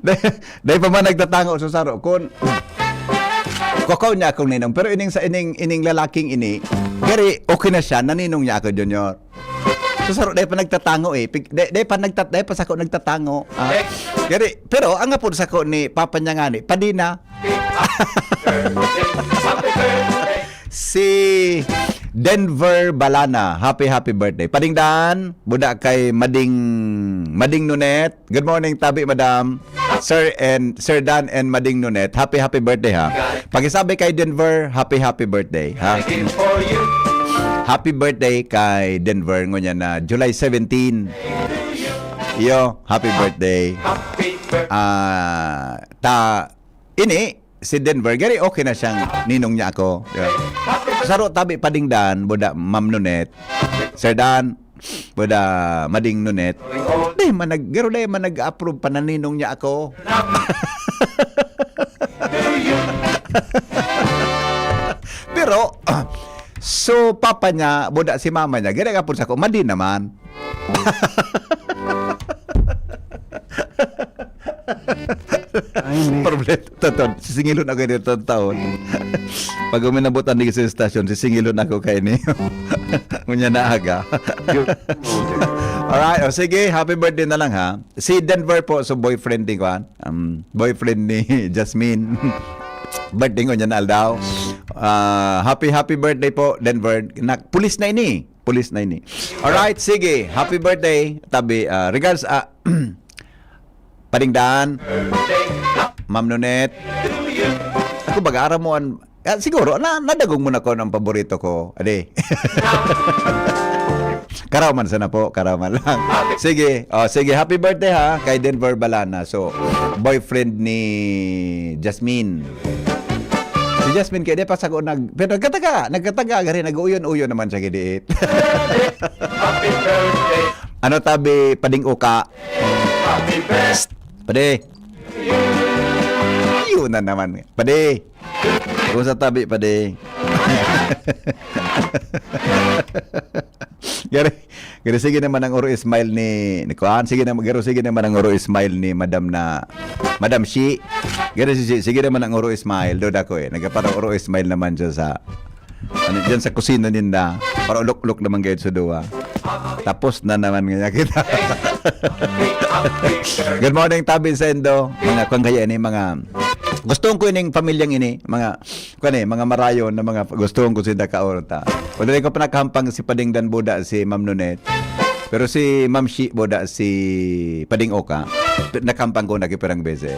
Dai, dai pa man nagtatango sa saro kun kakaw niya akong ninong. Pero ining sa ining, ining lalaking ini, gari, okay na siya, naninong niya ako, Junior. Sa saro, dai pa nagtatango eh. Pig-, dai, dai pa nagtat-, dai pa sako nagtatango. Ah. Gari, pero ang apod sako ni Papa niya nga ni, padi na. Si Denver Balana, happy, happy birthday. Pading Dan, buda kay Mading, Mading Nunet. Good morning, tabi, madam. Sir and, Sir Dan and Mading Nunet, happy, happy birthday, ha. Pakisabi kay Denver, happy, happy birthday, ha. Happy birthday kay Denver, ngunyan na July seventeen. Iyo, happy birthday. Ah, ta, ini, si Denver, gari okay na siyang ninong niya ako. Di ba? Saro tabi Pading Dan, buda Ma'am Nunet. Sir Dan, buda Mading Nunet. Di man nag-, garo di man nag-approve pananinong niya ako. Pero, so, papa niya, buda si mama niya, gari ka po sa ko, madi naman. Ay, may Problema. Totoo, sisingilon ako ini totoo taon. Pag uminabutan di sa estasyon, sisingilon ako kay niyo. Ngunyan na aga. Alright, o sige, happy birthday na lang ha. Si Denver po, so boyfriend ni Kwan. Um, boyfriend ni Jasmine. Birthday ngunyan na aldaw. Ah, happy, happy birthday po, Denver. Na, pulis na ini. Pulis na ini. Alright, sige. Happy birthday, tabi. Ah, regards, ah, Pading Dan. Ma'am Nunet. Ako baga, aram mo an-, ah, siguro, na, nadagog mo na ko ng paborito ko. Ade. Karaw man sana po, karaw man lang. Sige, oh, sige, happy birthday ha, kay Denver Balana. So, boyfriend ni Jasmine. Si Jasmine, kaya di pa sa ko nag-, pero nagkataga, nagkataga, gari, nag-uyon-uyon naman siya, gidiit. Ano tabi, Pading Uka? Padi. Yun na naman. Padi. Kung sa tabi, padi. Gari, gari, sige naman ang uro smile ni, ni Kuan. Sige naman, garo, sige naman ang uro smile ni Madam na, Madam Shi. Gari, sige, sige naman ang uro smile. Doon ako eh. Nagkaparang uro smile naman siya sa, ano, dyan sa kusina ninda. Para ulok-ulok naman kayo sa duwa. Tapos na naman nga kita. Good morning, tabi sa Indo. Mga kwan kaya ni mga Gusto ko ining pamilyang ini, mga, kuwan eh, mga marayon na mga gusto ko sinda kaorta. Wala ko pa nakahampang si Pading Dan Buda, si Ma'am Nonet. Pero si Ma'am Shi Buda, si Pading Oka, nakahampang ko na kipirang beses.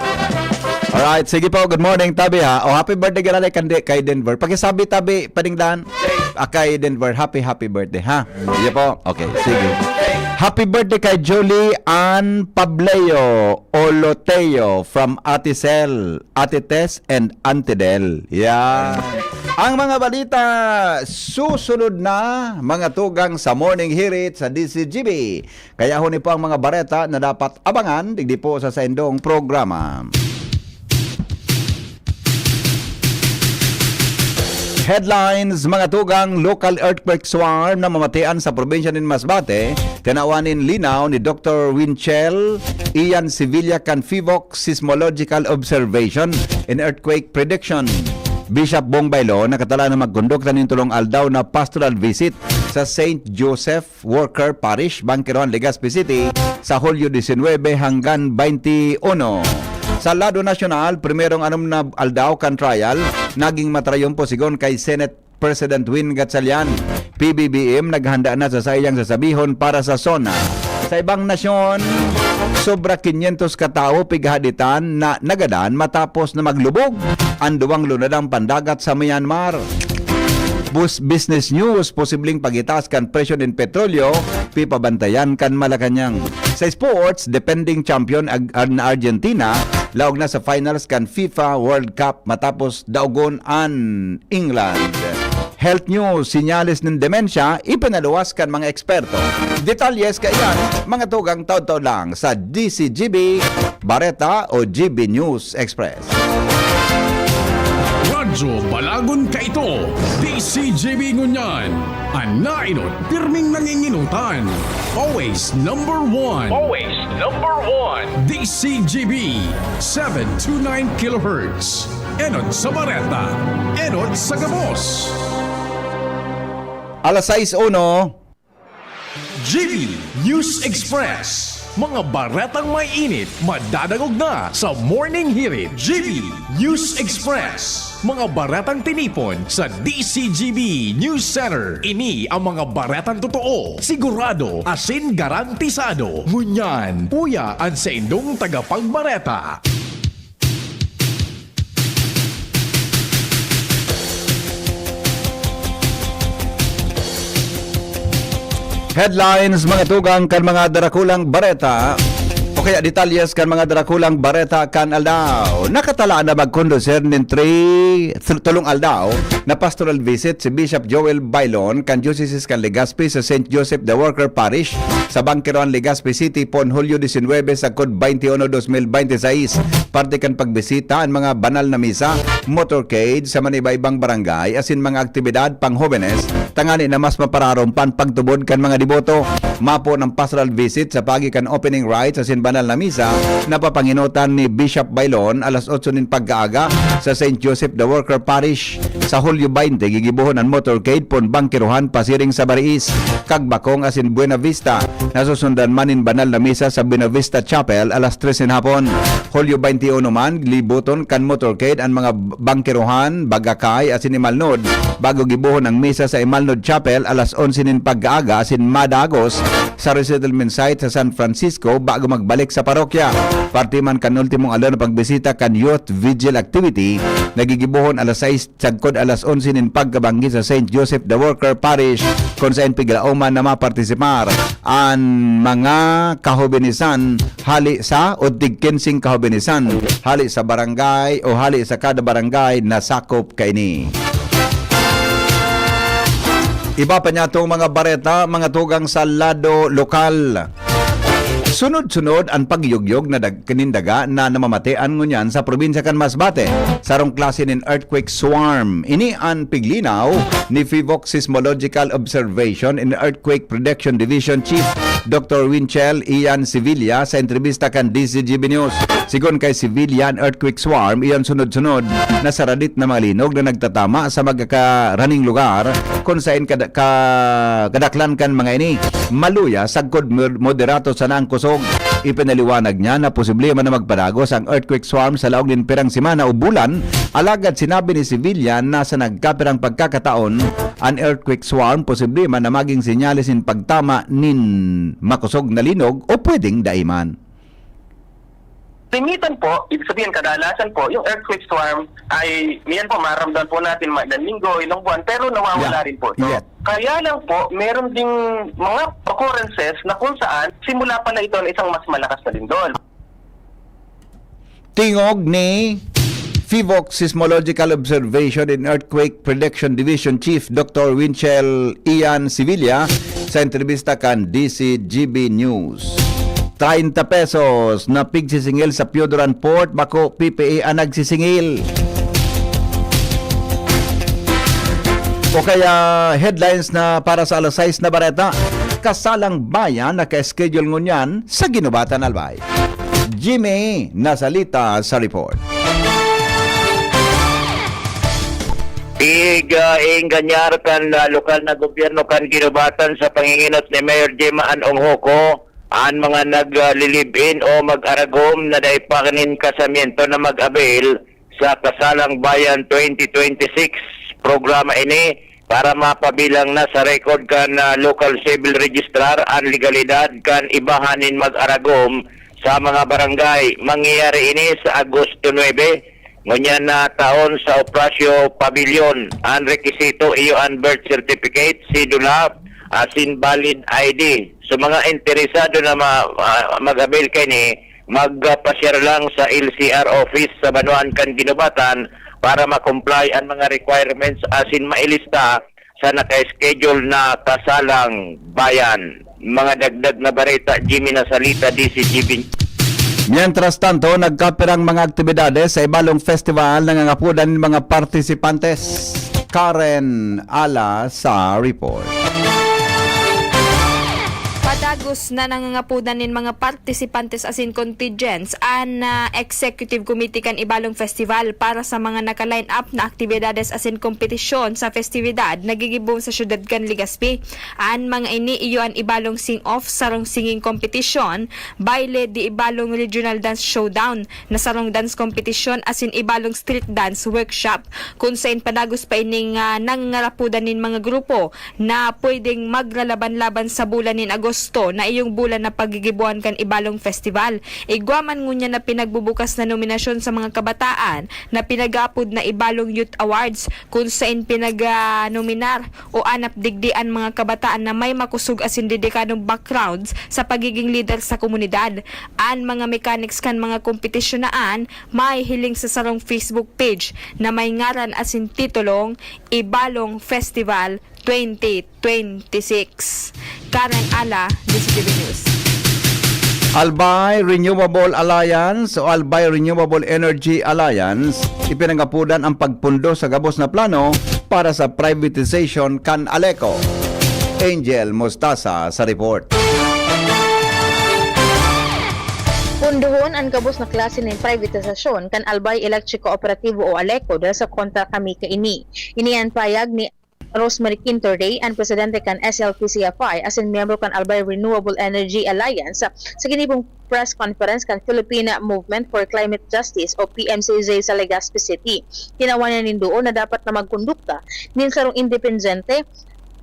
Alright, sige po, good morning, tabi ha. O, happy birthday, galala, kande, kay Denver. Pakisabi, tabi, Pading Dan. Ah, kay Denver, happy, happy birthday, ha? Iya po? Okay, sige. Happy birthday kay Julie Ann Pableo Oloteo from Aticel, Atites, and Antidel. Yeah. Ang mga balita susunod na, mga tugang sa Morning Hirit sa D C G B. Kaya huni po ang mga bareta na dapat abangan digdi po sa saindong programa. Headlines, mga tugang, local earthquake swarm na mamatian sa probinsya nin Masbate, tinawan nin linaw ni Doktor Winchell Ian Sevilla kan PHIVOLCS Seismological Observation and Earthquake Prediction. Bishop Bong Bailo nakatala na magkondukta nin tulong aldaw na pastoral visit sa Saint Joseph Worker Parish, Bangkerohan, Legazpi City, sa Hulyo disinwebe hanggan baynti uno. Sa lado nasyonal, primerong anom na aldaw kan trial, naging matrayon po sigon kay Senate President Win Gatchalian. P B B M naghanda na sa saiyang sasabihon para sa SONA. Sa ibang nasyon, sobra kinyentos ka tawo pighahaditan na nagadan matapos na maglubog an duwang lunadang pandagat sa Myanmar. Bus-, business news, posibleng pagitaas kan presyo nin petrolyo, pipabantayan kan Malacañang. Sa sports, defending champion ag-, na Argentina, laog na sa finals kan FIFA World Cup matapos daogon an England. Health news, sinyales nin demensya, ipinaluwas kan mga eksperto. Detalye kaiyan, mga tugang taon-taon lang sa D C G B, Bareta o G B News Express. Radyo Balagon Kaito, D C G B ngunyan. An nainot, pirming nanginginutan. Always number one. Always number one. D C G B, seven two nine kilohertz. Enot sa bareta, enot sa gabos. Alas sais uno. G B News Express. Mga baretang may init, madadangog na sa Morning Hirit. G B News Express. Mga baretang tinipon sa D C G B News Center. Ini ang mga baretang totoo, sigurado, asin garantisado. Ngunyan, uya an saindong tagapagbareta. Headlines, mga tugang kan mga darakulang bareta, o kaya detalyes kan mga darakulang bareta kan aldaw. Nakatala na magkondusir nin three, th-, tulong aldaw na pastoral visit si Bishop Joel Bailon kan Diocese kan Legazpi sa Saint Joseph the Worker Parish sa Bangkerohan, Legazpi City, pon Hulyo disinwebe sagkod baynti uno, dos mil baynti sais. Parte kan pagbisita an mga banal na misa, motorcade sa maniba-ibang barangay, asin mga aktibidad pang hobenes, tangani na mas mapararom pa an pagtubod kan mga deboto. Mapo ng pastoral visit sa pagi kan opening rites asin banal na misa na papangenotan ni Bishop Bailon alas otso nin pagkaaga sa Saint Joseph the Worker Parish. Sa Hulyo baynte, gigibohon an motorcade pon Bangkerohan pasiring sa Bariis, Cagbacong asin Buenavista. Nasusundan man nin banal na misa sa Buenavista Chapel alas tres nin hapon. Hulyo baynti uno man, liboton kan motorcade an mga Bangkerohan, Bagacay asin Imalnod, bago gibohon ang misa sa Imalnod Chapel alas onse nin pagkaaga asin madagos sa resettlement site sa San Francisco bago magbalik sa parokya. Parte man kan ultimong aldaw na pagbisita kan Youth Vigil activity na gigibohon alas sais sagkod alas onse nin pagkabanggi sa Saint Joseph the Worker Parish, kun saen piglaoman na mapartisipar an mga kahobenisan hali sa o tig-kinseng kahobenisan hali sa barangay o hali sa kada barangay na sakop kaini. Iba pa niya itong mga bareta, mga tugang sa lado lokal. Sunod-sunod an pagyugyog na dag-, nin daga na namamatean ngunyan sa probinsya kan Masbate. Sarong klase nin earthquake swarm. Ini an piglinaw ni PHIVOLCS Seismological Observation and Earthquake Protection Division Chief Doktor Winchell Ian Sevilla sa entrebista kan D C G B News. Sigon kay Sevilla, an earthquake swarm iyan sunod-sunod na saradit na mga linog na nagtatama sa magkakaraning lugar kun saen kada-, ka-, kadaklan kan mga ini maluya sagkod mod-, moderato sana ang kusog. Ipinaliwanag niya na posible man na magpadagos ang earthquake swarm sa laog nin pirang semana o bulan, alagad sinabi ni Sevilla na sa nagkapirang pagkakataon, an earthquake swarm posible man na magin senyales nin pagtama nin makosog na linog o pwedeng dai man. Limitan po, ibig sabihin kadalasan po, yung earthquake swarm ay, yan po, maramdaman po natin mga ilang linggo, ilang buwan, pero nawawala Yeah. rin po. So, Yeah. Kaya lang po, meron ding mga occurrences na kung saan simula pala ito ng isang mas malakas na lindol. Tingog ni PHIVOLCS Seismological Observation and Earthquake Prediction Division Chief Doctor Winchell Ian Sevilla sa entrevista kan D C G B News. Treinta pesos na pigsisingil sa Pioduran Port, bako P P A an nagsisingil. O kaya headlines na para sa alas sais na bareta, Kasalang Bayan naka-schedule ngunyan sa Guinobatan, Albay. Jimmy Nasalita sa report. Pig-engganyar kan ah, lokal na gobyerno kan Guinobatan sa pangingenot ni Mayor Gemma Ann Onghoco an mga nag-live-in o mag-aragom na dai pa nin kasamyento na mag-avail sa Kasalang Bayan twenty twenty-six. Programa ini para mapabilang na sa record kan ah, local civil registrar an legalidad kan ibahan nin mag-aragom sa mga barangay. Mangyayari ini sa Agosto nuebe, ngunyan na taon sa Opracio Pavilion. An rekisito iyo an birth certificate, sidula, asin valid I D. So mga interesado na ma- ah, mag-avail kaini, magpasyar lang sa L C R office sa banwaan kan Guinobatan para ma-comply an mga requirements asin mailista sa naka-schedule na Kasalang Bayan. Mga dagdag na bareta, Jimmy Nasalita, D C G B. Mientras tanto, nagkapirang mga aktibidades sa Ibalong Festival na nangangapodan nin mga partisipantes. Karen Ala sa report. Padagos na nangangapodan nin mga partisipantes asin contingents an ah, Executive Committee kan Ibalong Festival para sa mga naka-line up na aktibidades asin kompetisyon sa festividad na gigibo sa siyudad kan Legazpi. An mga ini iyo an Ibalong Sing-Off, sarong singing competition, baile de Ibalong Regional Dance Showdown, na sarong dance competition asin Ibalong Street Dance Workshop, kun sain padagos pa ining ah, nangangarapodan nin mga grupo na pwedeng maglalaban-laban sa bulan nin Agosto na iyong bulan na pagigiboan kan Ibalong Festival. Igwa man ngunyan na pinagbubukas na nominasyon sa mga kabataan na pinag-aapod na Ibalong Youth Awards, kun sain pinag-nominar o anap digdi an mga kabataan na may makosog asin dedikadong backgrounds sa pagiging lider sa komunidad. An mga mechanics kan mga kompetisyon na an mahihiling sa sarong Facebook page na may ngaran asin titulong Ibalong Festival twenty twenty-six. Karen Ala, D C T V News. Albay Renewable Alliance o Albay Renewable Energy Alliance, ipinangapodan ang pagpundo sa gabos na plano para sa privatization kan Aleco. Angel Mostasa sa report. Pundohon an gabos na klase nin privatisasyon kan Albay Electric Cooperativo o Aleco dahil sa kontra kami kaini. Ini an payag ni Rosemary Quintorday, an presidente kan S L P C F I asin miyembro kan Albay Renewable Energy Alliance, sa ginibong press conference kan Philippine Movement for Climate Justice o P M C J sa Legazpi City. Tinawan niya nin duon na dapat na magkondukta nin sarong independente,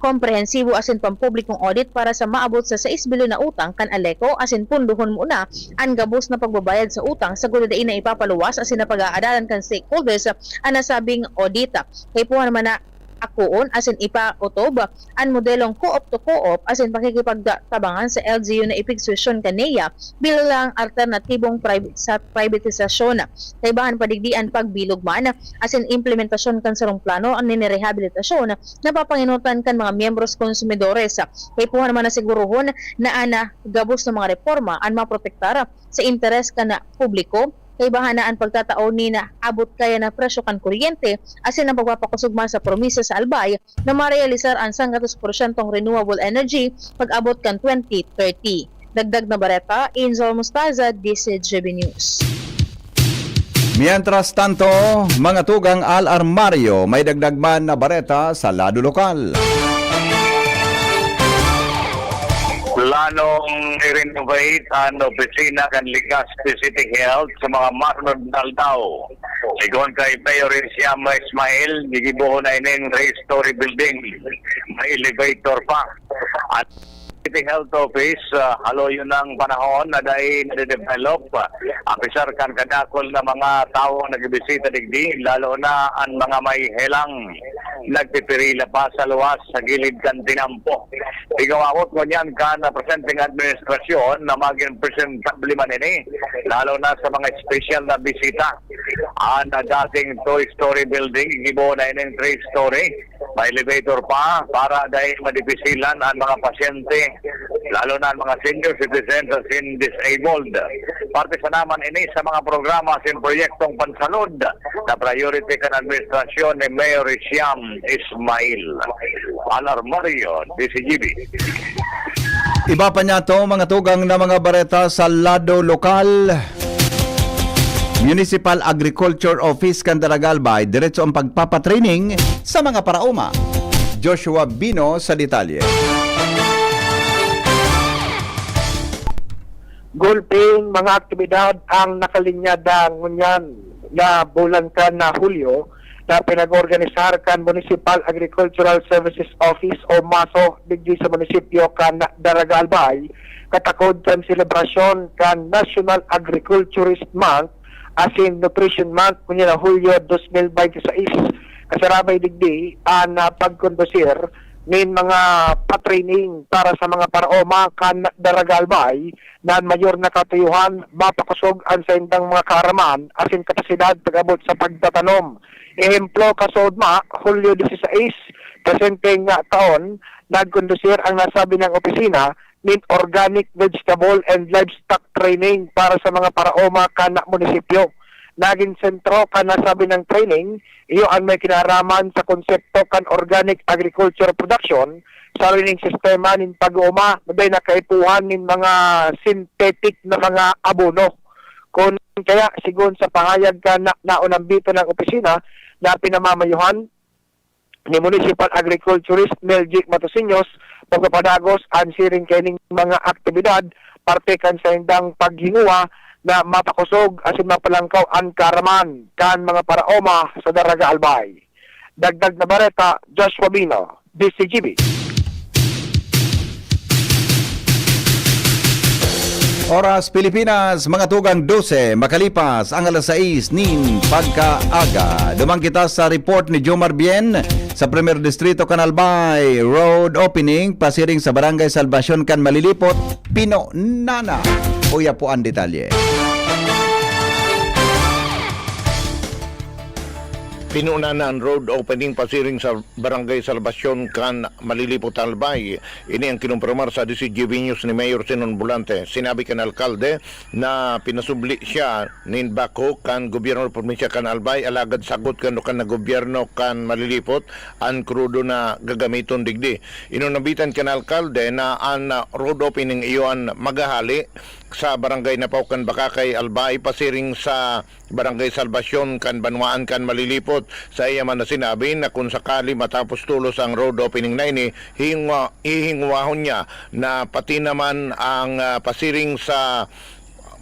komprehensibo asin pampublikong audit para sa maabot sa sais bilyon na utang kan Aleco asin pundohon muna an gabos na pagbabayad sa utang sagkod na dai na ipapaluwas asin na pag-aadalan kan stakeholders an nasabing audit. Kaipuhan man na akoon asin ipaotob an modelong co-op to co-op asin pakikipagtabangan sa L G U na ipigsolusyon kan NEA bilang alternatibong priv- sa privatisasyon. Kaibahan pa digdi an pagbilog man asin implementasyon kan sarong plano nin rehabilitasyon na papangenotan kan mga miyembros konsumidores. Kaipuhan man na sigurohon na an gabos na mga reporma an maprotektar sa interes kan publiko. Kaibahan na an pagtatao nin abot kaya na presyo kan kuryente asin ang pagpapakosog man sa probinsya sa Albay na marealisar an sanggatos porsyentong renewable energy pag-abot kan twenty thirty. Dagdag na bareta, Angel Mostaza, D C G B News. Mientras tanto, mga tugang al-armaryo, may dagdag man na bareta sa lado lokal. Planong i-renovate an opisina kan Legazpi City Health sa mga masunod na aldaw. Sigon kay Mayor Isiam Ismail, gigibohon na ining three-story building. May elevator pa. At City Health Office, ah, haloyon ng panahon na dai nade-develop. Apisar kan kadakol na mga tawo nagbibisita digdi, lalo na an mga may helang nagpipirila pa sa luwas sa gilid kan tinampo. Igawawot ngunyan kan presenteng administrasyon na magin presentable man ini, lalo na sa mga espesyal na bisita. An dating two-story building, gibo na ining three-story. May elevator pa para dai madipisilan an mga pasyente, lalo na an mga senior citizens asin disabled. Parte sana man ini sa mga programa asin proyektong pansalud na priority kan administrasyon ni Mayor Isiam Ismail. Alarmario, D C G B. Iba pa niya to, mga tugang na mga bareta sa lado lokal. Municipal Agriculture Office kan Daraga Albay, diretso ang pagpapatraining sa mga paraoma. Joshua Bino sa detalye. Gulping mga aktibidad ang nakalinyada ngunyan na bulan kan na Hulyo na pinag-organisar kan Municipal Agricultural Services Office o MASO digdi sa munisipyo kan Daraga Albay, katakod kan selebrasyon kan National Agriculturist Month asin Nutrition Month ngunyan na Hulyo dos mil bente seis. Kasarabay digdi an ah, pagkondusir nin mga patraining para sa mga paraoma kan Daraga Albay na an mayor na katuyuhan mapakosog an saindang mga kaaraman asin kapasidad pag-abot sa pagtatanom. Ehemplo, kasoodma, Hulyo dieciséis, presenteng taon, nagkondusir ang nasabi nang opisina nin Organic Vegetable and Livestock Training para sa mga paraoma kan munisipyo. Nagin sentro kan nasabi nang training iyo an may kinaraman sa konsepto kan organic agriculture production, sariling sistema nin pag-ooma na dai na kaipuhan nin mga synthetic na mga abono. Kun kaya, sigon sa pahayag kan naunambito nang opisina na pinamamayuhan ni Municipal Agriculturist Mel Jake Matosiños, pagpapadagos an siring kaining mga aktibidad parte kan saindang paghinguha na mapakosog asin mapalangkaw an kaaraman kan mga paraoma sa Daraga Albay. Dagdag na bareta, Joshua Bino, D C G B. Oras Pilipinas, mga tugang dose, makalipas ang alas sais nin pagkaaga. Duman kita sa report ni Jomar Bien sa Primer Distrito kan Albay. Road opening pasiring sa Barangay Salvacion kan Malilipot, Pino Nana. Uya po ang detalye. Pinunana an road opening pasiring sa Barangay Salvacion kan Malilipot, Albay. Ini ang kinumpirmar sa D C G B News ni Mayor Sinon Volante. Sinabi kan alkalde na pinasubli siya nin backhoe kan gobyerno probinsya kan Albay, alagad sagot kan dukan na gobyerno kan Malilipot an krudo na gagamiton digdi. Inunambitan kan alkalde na an road opening iyo an maghahali sa Barangay Napaw kan Bakakay, Albay, pasiring sa Barangay Salvacion kan banwaan kan Malilipot. Saiya man na sinabi na kun sakali matapos tolos ang road opening na ini, hihingwa-, hihingwahon niya na pati naman ang ah, pasiring sa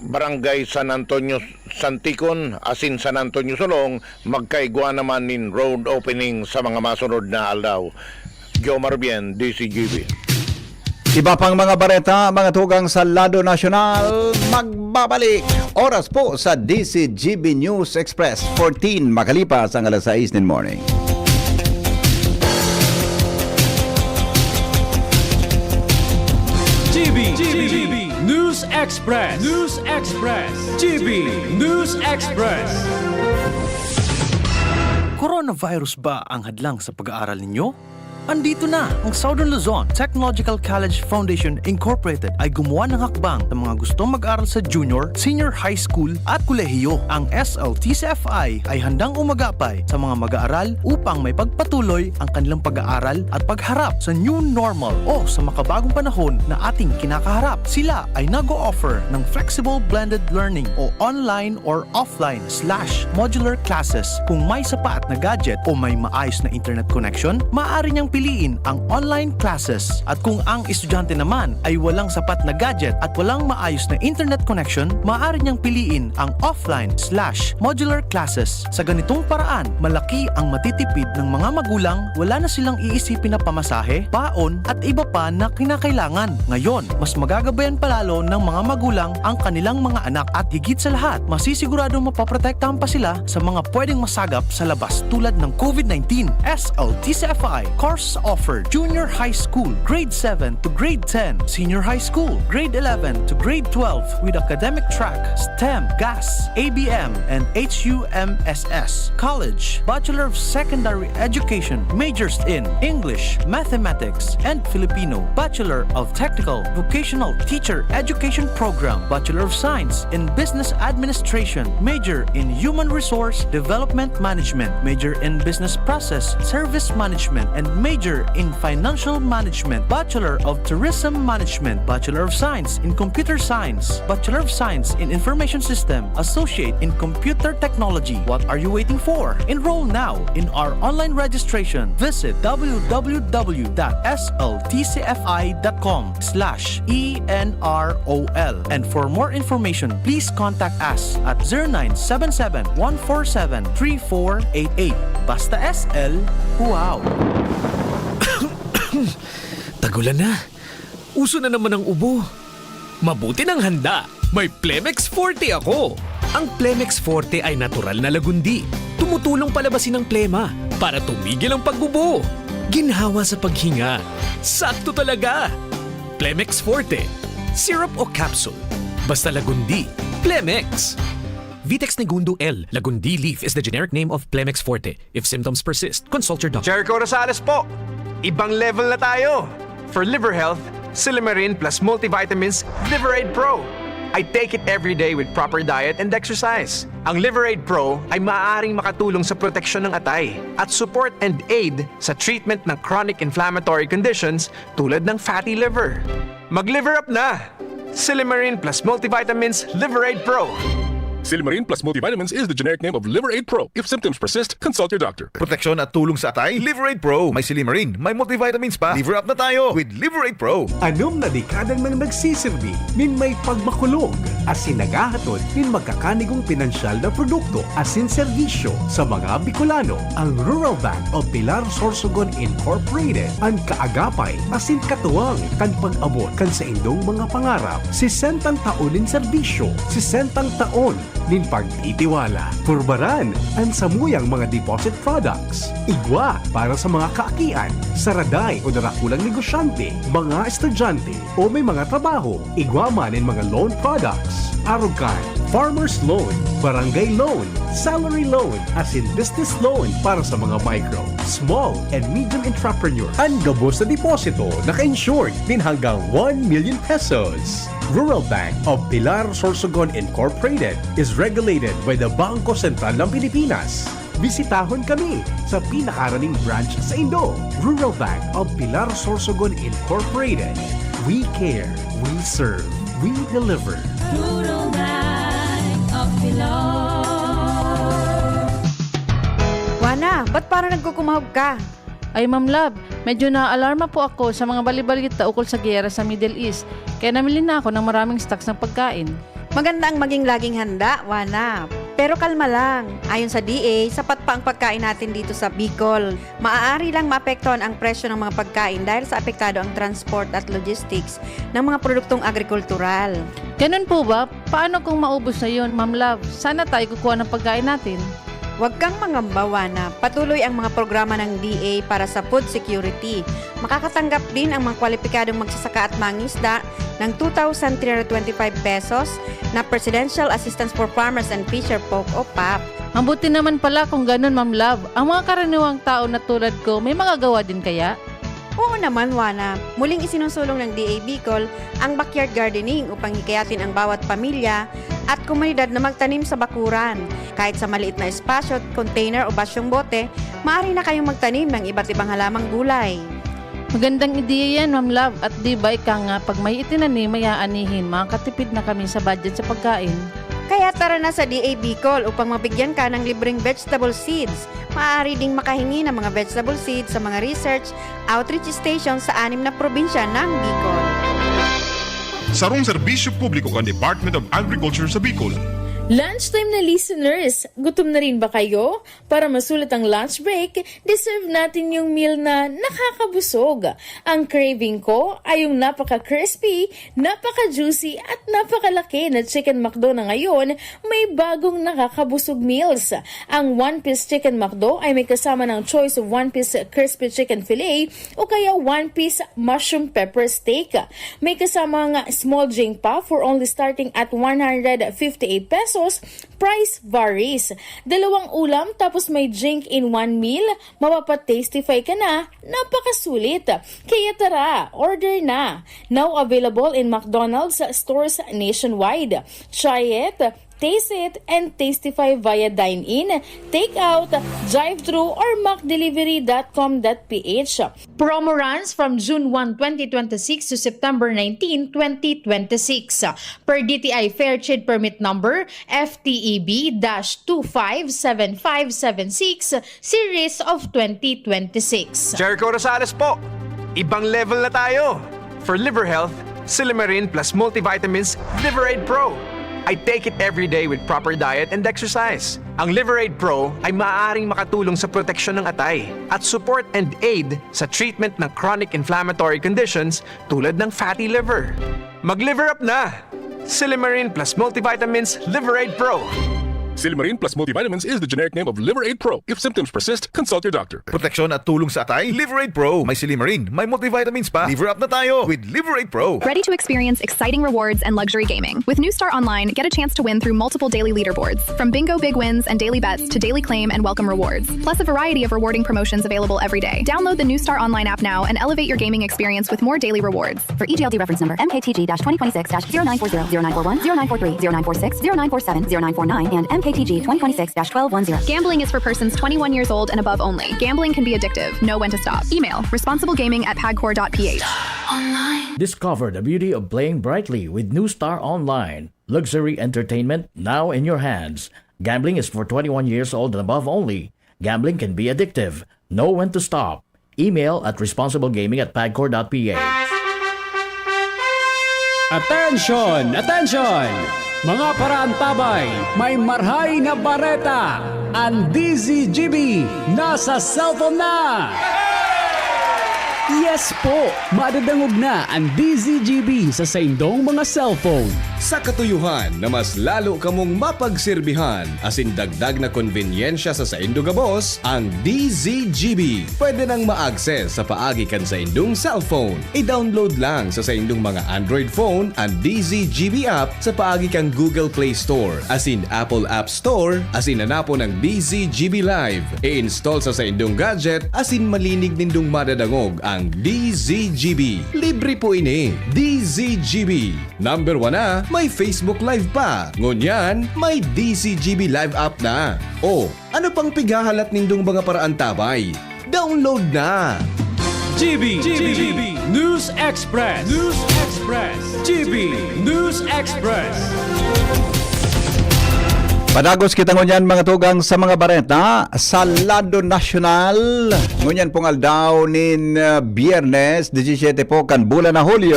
Barangay San Antonio Santikon asin San Antonio Solong magkaigwa naman nin road opening sa mga masunod na aldaw. Jomar Bien, D C G B. Iba pang mga bareta, mga tugang sa lado nasyonal, magbabalik. Oras po sa D C G B News Express, fourteen makalipas ang alas sais nin morning. G B, G B, News Express, News Express, G B News Express. Coronavirus ba ang hadlang sa pag-aaral ninyo? Andito na ang Southern Luzon Technological College Foundation Incorporated ay gumawa ng hakbang sa mga gustong mag-aral sa junior, senior high school at kolehiyo. Ang S L T C F I ay handang umagapay sa mga mag-aaral upang may pagpatuloy ang kanilang pag-aaral at pagharap sa new normal o sa makabagong panahon na ating kinakaharap. Sila ay nag-o-offer ng flexible blended learning o online or offline slash modular classes. Kung may sapat na gadget o may maayos na internet connection, maaari niyang piliin ang online classes. At kung ang estudyante naman ay walang sapat na gadget at walang maayos na internet connection, maaari niyang piliin ang offline slash modular classes. Sa ganitong paraan, malaki ang matitipid ng mga magulang, wala na silang iisipin na pamasahe, baon, at iba pa na kinakailangan. Ngayon, mas magagabayan pa lalo ng mga magulang ang kanilang mga anak at higit sa lahat, masisiguradong mapoprotektahan pa sila sa mga pwedeng masagap sa labas tulad ng COVID nineteen. S L T C F I course offered: Junior High School, Grade seven to Grade ten, Senior High School, Grade eleven to Grade twelve, with academic track, STEM, GAS, A B M, and H U M S S. College, Bachelor of Secondary Education, majors in English, Mathematics, and Filipino, Bachelor of Technical Vocational Teacher Education Program, Bachelor of Science in Business Administration, major in Human Resource Development Management, major in Business Process Service Management, and major in Financial Management, Bachelor of Tourism Management, Bachelor of Science in Computer Science, Bachelor of Science in Information System, Associate in Computer Technology. What are you waiting for? Enroll now in our online registration. Visit w w w dot s l t c f i dot com slash e n r o l. And for more information, please contact us at zero nine seven seven, one four seven, three four eight eight. Basta S L, wow! Tagulan na. Uso na naman ang ubo. Mabuti nang handa. May Plemex Forte ako. Ang Plemex Forte ay natural na lagundi. Tumutulong palabasin ang plema para tumigil ang pag-ubo. Ginhawa sa paghinga. Sakto talaga. Plemex Forte. Syrup o capsule. Basta lagundi. Plemex. Vitex Negundo L. Lagundi leaf is the generic name of Plemex Forte. If symptoms persist, consult your doctor. Jericho Rosales po! Ibang level na tayo! For liver health, Silymarin plus multivitamins Liver Aid Pro. I take it every day with proper diet and exercise. Ang Liver Aid Pro ay maaaring makatulong sa proteksyon ng atay at support and aid sa treatment ng chronic inflammatory conditions tulad ng fatty liver. Mag-liver up na! Silymarin plus multivitamins Liver Aid Pro. Silymarin plus multivitamins is the generic name of Liver Aid Pro. If symptoms persist, consult your doctor. Proteksyon at tulong sa atay, Liver Aid Pro. May silymarin, may multivitamins pa. Liver up na tayo with Liver Aid Pro. Anom na dekada nang nagsisirbi nin may pagmakulog asin naghahatod nin magkakanigong pinansyal na produkto asin serbisyo sa mga Bicolano. Ang Rural Bank of Pilar Sorsogon Incorporated, an kaagapay asin katuwang kan pag-abot kan saindong mga pangarap. Sesentang taon nin serbisyo, sesentang taon nin pagtitiwala. Purbaran an samuyang mga deposit products. Igwa para sa mga kaakian, saraday o darakulang negosyante, mga estudyante, o may mga trabaho. Igwa man nin mga loan products. Arog kan farmer's loan, barangay loan, salary loan, asin business loan para sa mga micro, small, and medium entrepreneur. An gabos na deposito naka-insured nin hanggang one million pesos. Rural Bank of Pilar Sorsogon Incorporated is regulated by the Bangko Sentral ng Pilipinas. Bisitahon kami sa pinakaraning branch saindo. Rural Bank of Pilar Sorsogon Incorporated. We care, we serve, we deliver. Rural Bank of Pilar. Juana, ba't parang nagkukumahog ka? Ay, Ma'am Love, medyo naaalarma po ako sa mga bali-balita ukol sa giyera sa Middle East, kaya namili na ako ng maraming stocks ng pagkain. Maganda ang maging laging handa, Juana. Pero kalma lang. Ayon sa D A, sapat pa ang pagkain natin dito sa Bicol. Maaari lang maapektuhan ang presyo ng mga pagkain dahil sa apektado ang transport at logistics ng mga produktong agrikultural. Ganun po ba? Paano kung maubos na yun, Ma'am Love? Saan na tayo kukuha ng pagkain natin? Huwag kang mangamba, Juana. Patuloy ang mga programa ng D A para sa food security. Makakatanggap din ang mga kwalipikadong magsasaka at mangingisda ng two thousand three hundred twenty-five pesos na Presidential Assistance for Farmers and Fisher Folk o pap. Mabuti naman pala kung ganun, Ma'am Love. Ang mga karaniwang tao na tulad ko, may magagawa din kaya? Oo naman, Juana. Muling isinusulong ng D A Bicol ang backyard gardening upang hikayatin ang bawat pamilya at komunidad na magtanim sa bakuran. Kahit sa maliit na espasyo, container o basyong bote, maaari na kayong magtanim ng iba't ibang halamang gulay. Magandang ideya yan, Ma'am Love. At di ba ika nga, pag may itinanim, may aanihin, makakatipid na kami sa budget sa pagkain. Kaya tara na sa D A Bicol upang mabigyan ka ng libreng vegetable seeds. Maaari ding makahingi ng mga vegetable seeds sa mga research outreach station sa anim na probinsya ng Bicol. Sarong serbisyo publiko kan Department of Agriculture sa Bicol. Lunchtime na listeners, gutom na rin ba kayo? Para masulit ang lunch break, deserve natin yung meal na nakakabusog. Ang craving ko ay yung napaka-crispy, napaka-juicy at napakalaki na Chicken McDo na ngayon may bagong nakakabusog meals. Ang One Piece Chicken McDo ay may kasama ng choice of One Piece Crispy Chicken Fillet o kaya One Piece Mushroom Pepper Steak. May kasamang small drink pa for only starting at one hundred fifty-eight pesos. Price varies. Dalawang ulam tapos may drink in one meal, mapapa-tastify ka na. Napakasulit. Kaya tara, order na. Now available in McDonald's stores nationwide. Try it, taste it, and tastify via dine-in, take-out, drive-thru, or mac delivery dot com dot p h. Promo runs from June one, twenty twenty-six to September nineteen, twenty twenty-six. Per D T I Fair Trade Permit Number F T E B dash two five seven five seven six, Series of twenty twenty-six. Jericho Rosales po! Ibang level na tayo! For liver health, Silimarin plus multivitamins Liver Aid Pro. I take it every day with proper diet and exercise. Ang Liver Aid Pro ay maaaring makatulong sa proteksyon ng atay at support and aid sa treatment ng chronic inflammatory conditions tulad ng fatty liver. Mag-liver up na! Silimarin plus multivitamins Liver Aid Pro. Silimarin plus multivitamins is the generic name of Liver Aid Pro. If symptoms persist, consult your doctor. Proteksyon at tulong sa atay, Liver Aid Pro. May silimarin, may multivitamins pa. Liver up na tayo with Liver Aid Pro. Ready to experience exciting rewards and luxury gaming? With New Star Online, get a chance to win through multiple daily leaderboards, from bingo big wins and daily bets to daily claim and welcome rewards, plus a variety of rewarding promotions available every day. Download the New Star Online app now and elevate your gaming experience with more daily rewards. For E G L D reference number M K T G dash twenty twenty-six dash zero nine four zero, zero nine four one, zero nine four three, zero nine four six, zero nine four seven, zero nine four nine, and M K T G twenty twenty-six dash twelve one zero. Gambling is for persons twenty-one years old and above only. Gambling can be addictive. Know when to stop. Email responsiblegaming at pagcor dot p h. Discover the beauty of playing brightly with New Star Online. Luxury entertainment now in your hands. Gambling is for twenty-one years old and above only. Gambling can be addictive. Know when to stop. Email at responsiblegaming at pagcor dot p h. Attention! Attention! Mga paraantabay, may marhay na bareta! Ang D Z G B nasa cellphone na! Yes po! Madadangog na ang D Z G B sa saindong mga cellphone. Sa katuyuhan na mas lalo kamong mapagserbihan asin dagdag na konbenyensya sa saindo gabos, ang D Z G B pwede nang ma-access sa paagi kan saindong cellphone. I-download lang sa saindong mga Android phone ang D Z G B app sa paagi kan Google Play Store asin Apple App Store asin hanapon ang D Z G B Live. I-install sa saindong gadget asin malinig nindong madadangog ang D Z G B. Libre po ini. D Z G B. Number one na, may Facebook Live pa. Ngunyan, may D Z G B Live app na. O, ano pang pighahalat nindong mga paraantabay? Download na! G B, G B, News Express, News Express, G B, News Express. Padagos kita ngunyan, mga tugang, sa mga bareta sa lado nasyonal. Ngunyan pong aldaw nin, ah, Biyernes, disisyete po kan bulan na Hulyo.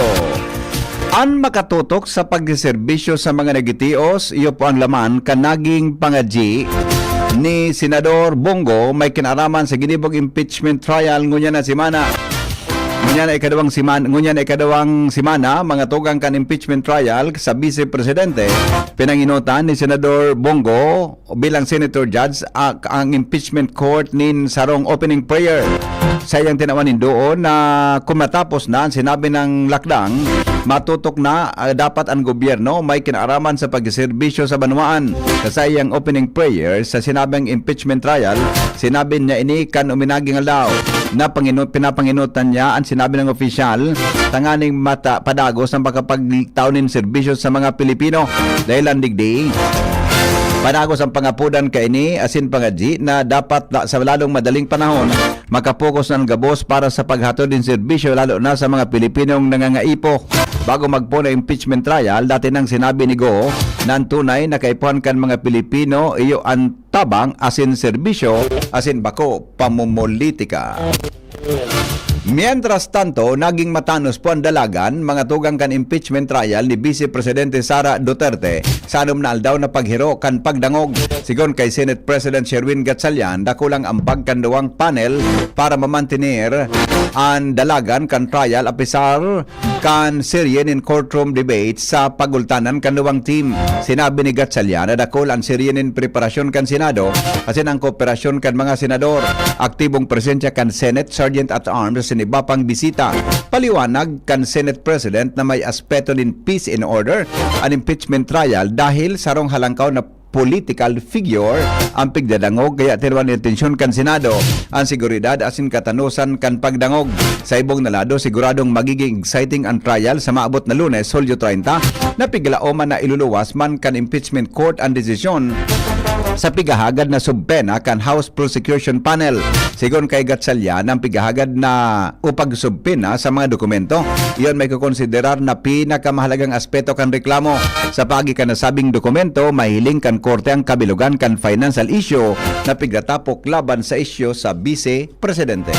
An makatutok sa pagseserbisyo sa mga nagitios, iyo po ang laman kan naging pangadyi ni Senador Bong Go may kinaaraman sa ginibong impeachment trial ngunyan na semana. Ngunyan na ikadawang siman-, ngunyan na ikadawang semana, mga tugang kan impeachment trial sa Vice Presidente, pinanginutan ni Senador Bong Go bilang Senator Judge a-, ang impeachment court nin sarong opening prayer. Sa iyang tinawan nin doon na kung matapos na ang sinabi ng lakdang, matutok na, ah, dapat ang gobyerno may kinaaraman sa pagserbisyo sa banwaan. Sa saiyang opening prayer sa sinabing impeachment trial, sinabi niya ini kan uminaging aldaw na panginu-, pinapanginutan niya ang sinabi ng opisyal tanganing mata padagos ang makapagtao nin serbisyo sa mga Pilipino. Dahil ang digdi, padagos ang pangapodan kaini asin pangadyi na dapat na sa lalong madaling panahon makapokus na ang gabos para sa paghatod nin serbisyo lalo na sa mga Pilipinong nangangaipo. Bago magpoon ang impeachment trial, dati nang sinabi ni Go na an tunay na kaipuhan kan mga Pilipino iyo an tabang asin serbisyo asin bako pamomolitika. Mientras tanto, naging matanos po an dalagan, mga tugang kan impeachment trial ni Vice Presidente Sara Duterte sa anom na aldaw na paghiro kan pagdangog. Sigon kay Senate President Sherwin Gatchalian, dakulang ambag kan duwang panel para mamantener an dalagan kan trial apisar kan serye nin courtroom debate sa pagultanan kan duwang team. Sinabi ni Gatchalian na dakul an serye nin preparasyon kan Senado asin ang kooperasyon kan mga senador. Aktibong presensya kan Senate Sergeant at Arms asin iba pang bisita. Paliwanag kan Senate President na may aspeto nin peace and order an impeachment trial dahil sarong halangkaw na political figure ang pigdadangog, kaya tinwan intensyon kan Senado ang seguridad asin katanosan kan pagdangog. Sa ibong na lado, siguradong magiging exciting ang trial sa maabot na Lunes, Hulyo treinta, na piglaoman na iluluwas man kan impeachment court ang desisyon sa pigahagad na subpena kan House Prosecution Panel. Sigon kay Gatchalian, ang pigahagad na o pagsubpena sa mga dokumento, iyon may kukonsiderar na pinakamahalagang aspeto kan reklamo. Sa paagi kan nasabing dokumento, mahiling kan korte ang kabilugan kan financial issue na pigtatapok laban sa isyu sa Vice Presidente.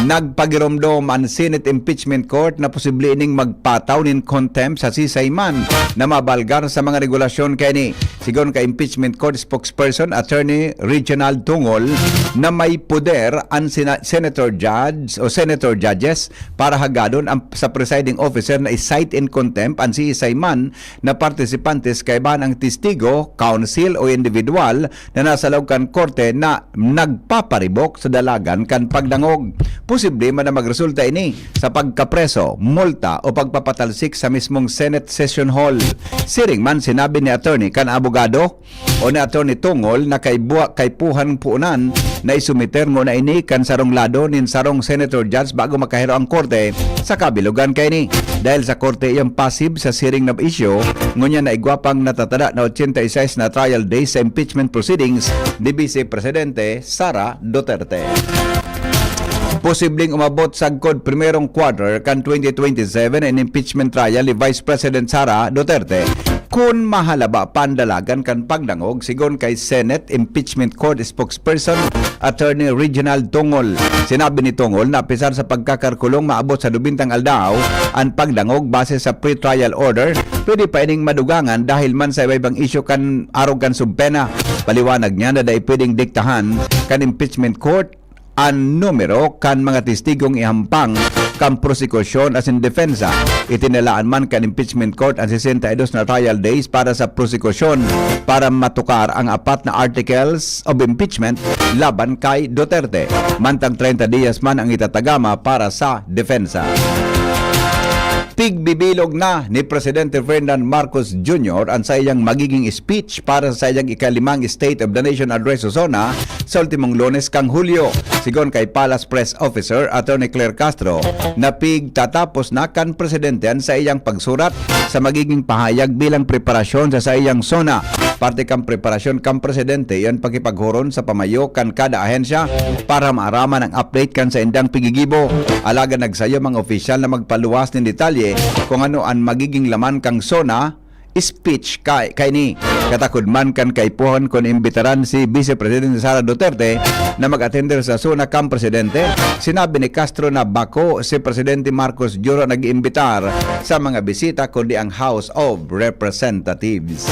Nagpagiromdom an Senate Impeachment Court na posible ining magpataw nin contempt sa sisay man na mabalgar sa mga regulasyon kaini. Sigon ka Impeachment Court spokesperson Attorney Reginald Tungol na may poder an sina-, senator judge o senator judges para hagadon ang, sa presiding officer na i-cite in contempt an siisay man na partisipantes kaibahan ang testigo, counsel o individual na nasa laog kan korte na nagpaparibok sa dalagan kan pagdangog. Posible man na magresulta ini sa pagkapreso, multa o pagpapatalsik sa mismong Senate Session Hall. Siring man, sinabi ni attorney kan abogado o ni Attorney Tungol na kaibuha, kaipuhan puunan na isumiter ngona ini kan sarong lado nin sarong senator judge bago makahero ang korte sa kabilugan kaini. Dahil sa korte iyang passive sa siring na isyu, ngunyan na igwa pang natatada na ochenta y seis na trial days sa impeachment proceedings ni Vice Presidente Sara Duterte. Posibleng umabot sagkod primerong quarter kan twenty twenty-seven an impeachment trial ni Vice President Sara Duterte kun mahalaba pa an dalagan kan pagdangog, sigon kay Senate Impeachment Court spokesperson Attorney Reginald Tungol. Sinabi ni Tungol na apisar sa pagkakarkulong maabot sa dubintang aldaw an pagdangog base sa pre-trial order, pwede pa ining madugangan dahil man sa iba-ibang isyu kan arog kan subpena. Paliwanag niya na dai pwedeng diktahan kan impeachment court an numero kan mga testigong ihampang kan prosekusyon asin depensa. Itinalaan man kan impeachment court an sesenta y dos na trial days para sa prosekusyon para matukar ang apat na articles of impeachment laban kay Duterte. Mantang treinta dias man ang itatagama para sa depensa. Tigbibilog na ni Presidente Ferdinand Marcos Junior an saiyang magiging speech para sa saiyang ikalimang State of the Nation Address sa SONA sa ultimong Lunes kan Hulyo. Sigon kay Palace Press Officer Attorney Claire Castro, na pigtatapos na kan presidente an saiyang pagsurat sa magiging pahayag bilang preparasyon sa saiyang SONA. Parte kan preparasyon kan presidente iyan pakipaghuron sa pamayo kan kada ahensya para maaraman ang update kan saindang pigigibo. Alagad nagsayom ang opisyal na magpaluwas nin detalye kung ano an magiging laman kan SONA speech kay, kaini. Katakod man kan kaipuhan kun imbitaran si Vice Presidente Sara Duterte na mag-atender sa SONA kan presidente, sinabi ni Castro na bako si Presidente Marcos Junior nag-iimbitar sa mga bisita kundi ang House of Representatives.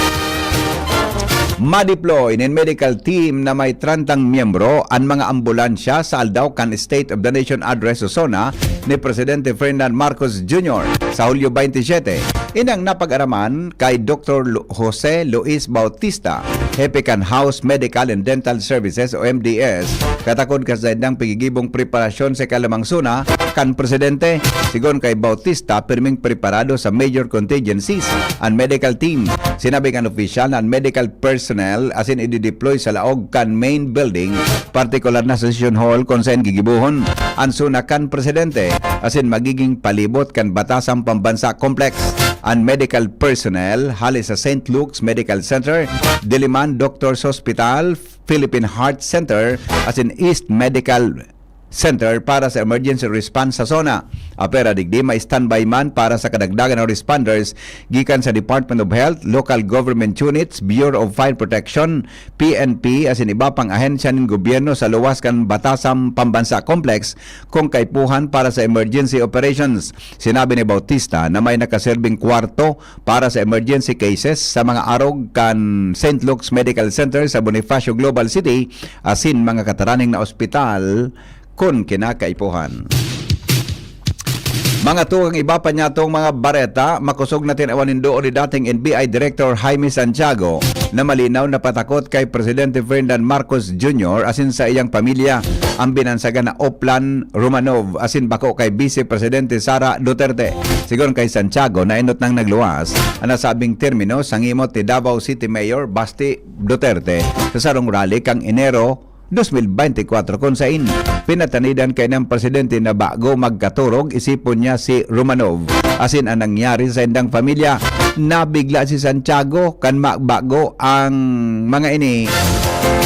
Ma-deploy nin medical team na may trentang miyembro an mga ambulansya sa aldaw kan State of the Nation Address sa SONA ni Presidente Ferdinand Marcos Junior sa Hulyo twenty-seven. Inang napag-araman kay Doktor Lu-, Jose Luis Bautista, hepe kan House Medical and Dental Services o M D S, katakod kan saindang pigigibong preparasyon sa ikalimang SONA kan presidente. Sigon kay Bautista, pirming preparado sa major contingencies an medical team. Sinabi kan opisyal na an medical personnel asin idideploy sa laog kan main building, partikular na sa session hall kun saen gigibohon an SONA kan presidente, asin magiging palibot kan Batasan Pambansa Complex. An medical personnel hali sa Saint Luke's Medical Center, Diliman Doctors Hospital, Philippine Heart Center, asin East Medical Center para sa emergency response sa SONA. Apera digdi, may standby man para sa kadagdagan ng responders gikan sa Department of Health, local government units, Bureau of Fire Protection, P N P, asin iba pang ahensya nin gobyerno sa luwas kan Batasan Pambansa Complex kung kaipuhan para sa emergency operations. Sinabi ni Bautista na may nakaserbing kwarto para sa emergency cases sa mga arog kan Saint Luke's Medical Center sa Bonifacio Global City asin mga kataraning na ospital kun kinakaipuhan. Mga tugang, iba pa niyatong mga bareta, makosog na tinawan nin duo ni dating N B I Director Jaime Santiago na malinaw na patakot kay Presidente Ferdinand Marcos Junior asin sa iyang pamilya ang binansagan na Oplan Romanov asin bako kay Vice Presidente Sara Duterte. Sigon kay Santiago, naenot nang nagluwas ang nasabing termino sa ngimot ni Davao City Mayor Basti Duterte sa sarong rally kan Enero dos mil bente kwatro, kun sain pinatanidan kaini nin presidente na bago magkaturog, isipon niya si Romanov. Asin an nangyari sa saindang pamilya, nabigla si Santiago kan magbago ang mga ini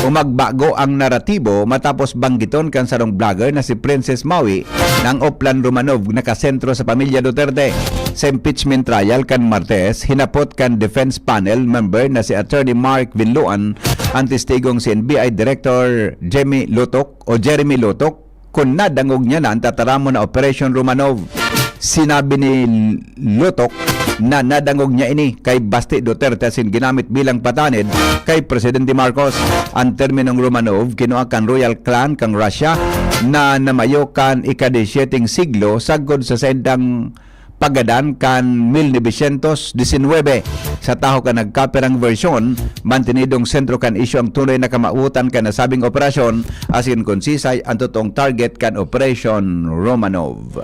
o magbago ang naratibo matapos banggiton kan sarong vlogger na si Princess Maui na ang Oplan Romanov nakasentro sa pamilya Duterte. Sa impeachment trial kan Martes, hinapot kan defense panel member na si Attorney Mark Vinluan ang testigong si N B I Director Jimmy Lutok o Jeremy Lutok kun nadangog niya na ang tataramon na Operation Romanov. Sinabi ni Lutok na nadangog niya ini kay Basti Duterte asin ginamit bilang patanid kay Presidente Marcos. Ang terminong Romanov kinua kan royal clan kan Russia na namayo kan ika-disyeteng siglo sagkod sa saindang paggadan kan mil novecientos disinwebe. Sa tahaw kan nagkapirang bersyon, mantenidong sentro kan isyu ang tunay na kamawotan kan nasabing operasyon, asin kun sisay ang totoong target kan Operation Romanov.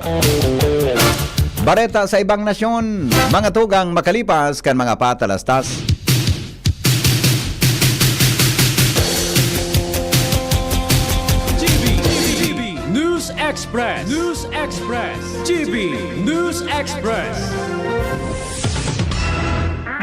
Bareta sa ibang nasyon, mga tugang makalipas kan mga patalastas. G B, G B, News Express. News Express. G B News Express.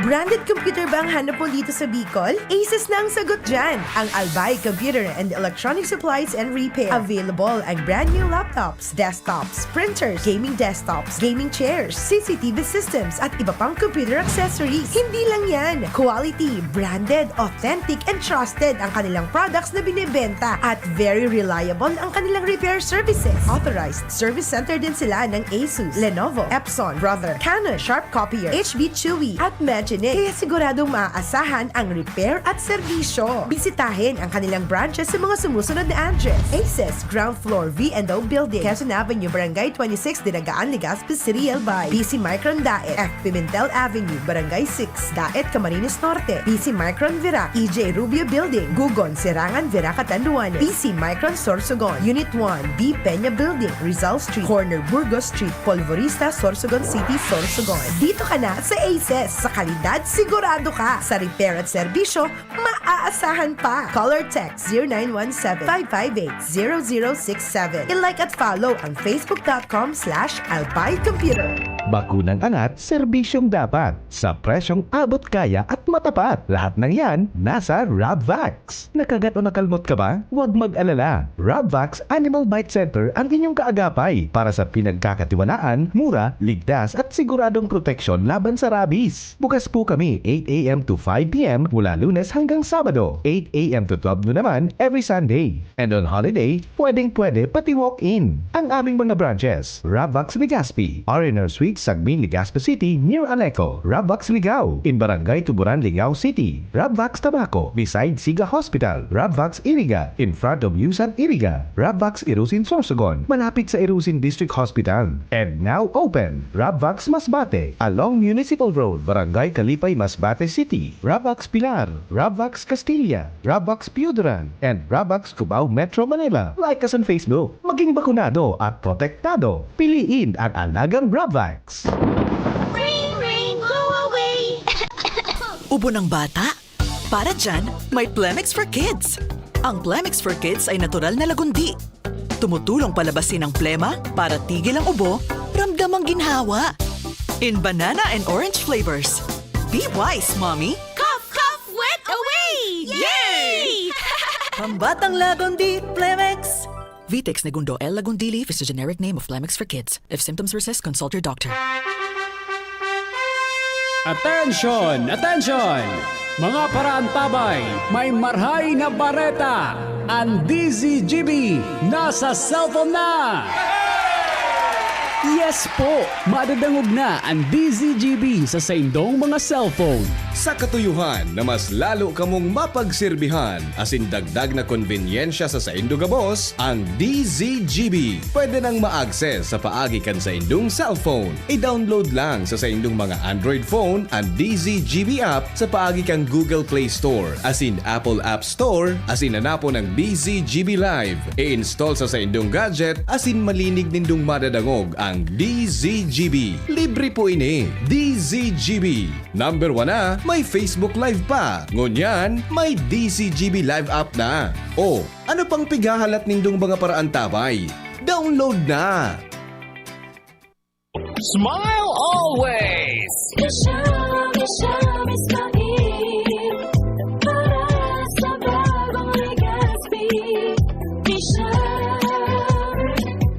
Branded computer ba ang hanap mo dito sa Bicol? Asus na ang sagot dyan! Ang Albay Computer and Electronic Supplies and Repair. Available ang brand new laptops, desktops, printers, gaming desktops, gaming chairs, C C T V systems, at iba pang computer accessories. Hindi lang yan! Quality, branded, authentic, and trusted ang kanilang products na binebenta at very reliable ang kanilang repair services. Authorized service center din sila ng Asus, Lenovo, Epson, Brother, Canon, Sharp Copier, H B Chewy, at Magine. Kaya siguradong maaasahan ang repair at serbisyo. Bisitahin ang kanilang branches sa mga sumusunod na address: Asus, ground floor, V and O Building, Quezon Avenue, Barangay twenty-six, Dinagaan, Legazpi City, Albay. B C Micron Daet, F Pimentel Avenue, Barangay six, Daet, Camarines Norte. B C Micron Virac, E J Rubio Building, Gugon, Serangan, Virac, Catanduanes. B C Micron Sorsogon, Unit one, B Peña Building, Rizal Street, corner Burgos Street, Polvorista, Sorsogon City, Sorsogon. Dito ka na sa Aces. Sa kalidad, sigurado ka. Sa repair at serbisyo, maaasahan pa. Call or text zero nine one seven, five five eight, zero zero six seven. I-like at follow ang facebook dot com slash albay computer. Bakunang angat, serbisyong dapat, sa presyong abot kaya at matapat. Lahat ng yan, nasa Rabvax. Nakagat o nakalmot ka ba? Huwag mag-alala. Rabvax Animal Bite Center ang inyong kaagapay para sa pinagkakatiwalaan, mura, ligtas at siguradong proteksyon laban sa rabies. Bukas po kami eight a.m. to five p.m. mula Lunes hanggang Sabado, eight a.m. to twelve noon naman every Sunday. And on holiday, pwedeng-pwede pati walk-in. Ang aming mga branches: Rabvax Legazpi, R and R Suite, Sagmin, Legazpi City, near Aleco; Rabvax Ligao, in Barangay Tuburan, Ligao City; Rabvax Tabaco, beside Siga Hospital; Rabvax Iriga, in front of Yusan Iriga; Rabvax Irusin, Sorsogon, malapit sa Irusin District Hospital. And now open, Rabvax Masbate, along Municipal Road, Barangay Kalipay, Masbate City; Rabvax Pilar, Rabvax Castilla, Rabvax Piuduran, and Rabvax Cubao, Metro Manila. Like us on Facebook. Maging bakunado at protektado. Piliin ang alagang Rabvax. Ring, ring, go away. Ubo ng bata? Para dyan, may Plemex for Kids. Ang Plemex for Kids ay natural na lagundi. Tumutulong palabasin ang plema para tigil ang ubo, ramdam ang ginhawa. In banana and orange flavors. Be wise, Mommy! Cough, cough, wet away! Yay! Pambatang lagundi, Plemex! Vitex Negundo L Lagundili is a generic name of Flemix for kids. If symptoms persist, consult your doctor. Attention! Attention! Mga paraantabay, may marhay na bareta! An D Z G B nasa cellphone na! Yes po! Madadangog na an D Z G B sa saindong mga cellphone. Sa katuyohan na mas lalo kamong mapagserbihan asin dagdag na konbenyensya sa saindo gabos, ang D Z G B pwede nang ma-access sa paagi kan saindong cellphone. I-download lang sa saindong mga Android phone an D Z G B app sa paagi kan Google Play Store asin Apple App Store asin hanapon ang D Z G B Live. I-install sa saindong gadget asin malinig nindong madadangog ang D Z G B. Libre po ini. D Z G B. Number one na, may Facebook Live pa. Ngunyan, may D Z G B Live app na. O, ano pang pighahalat nindong mga paraantabay? Download na! Smile always! Isha, Isha, Ismail. Para sa bagong Legazpi. Isha,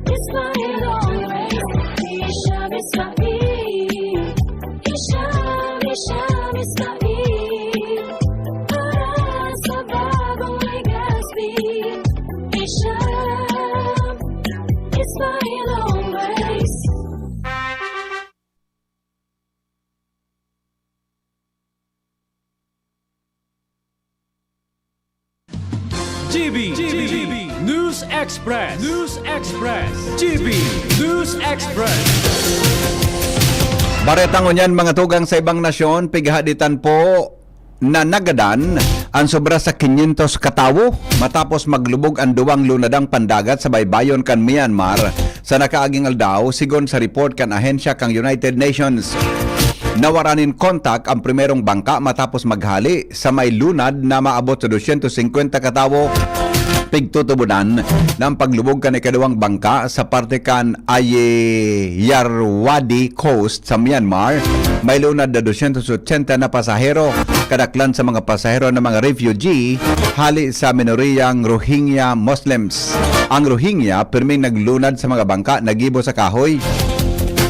Ismail always. Isha, Ismail. Isha, Isha, Ismail. Para sa bagong Legazpi. Isha, Ismail always. G B, G B, News Express, News Express, G B, News Express. Bareta ngunyan, mga tugang sa ibang nasyon, pighaditan po na nagadan an sobra sa kinyentos katawo matapos maglubog an duwang lunadang pandagat sa baybayon kan Myanmar sa nakaaging aldaw, sigon sa report kan ahensya kan United Nations. Nawara nin kontak an primerong bangka matapos maghali sa may lunad na maabot sa dosyentos singkwenta katawo. Pigtutubodan na an paglubog kan ikaduwang bangka sa parte kan Ayeyarwady Coast sa Myanmar, may lunad na dosyentos otsenta na pasahero. Kadaklan sa mga pasahero na mga refugee hali sa minoriyang Rohingya Muslims. Ang Rohingya pirming naglunad sa mga bangka na gibo sa kahoy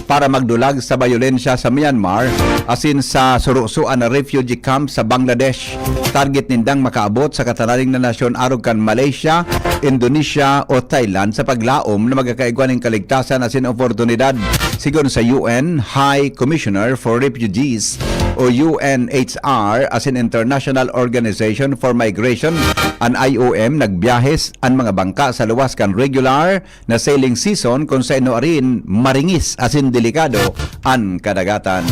para magdulag sa bayolensya sa Myanmar asin sa surusoan na refugee camp sa Bangladesh. Target nindang makaabot sa katananing na nasyon arog kan Malaysia, Indonesia o Thailand sa paglaom na magkakaigwa nin kaligtasan asin oportunidad. Sigon sa U N High Commissioner for Refugees o U N H R asin International Organization for Migration, an I O M, nagbiyahes an mga bangka sa luwas kan regular na sailing season, kun sa inuarin maringis asin delikado an kadagatan.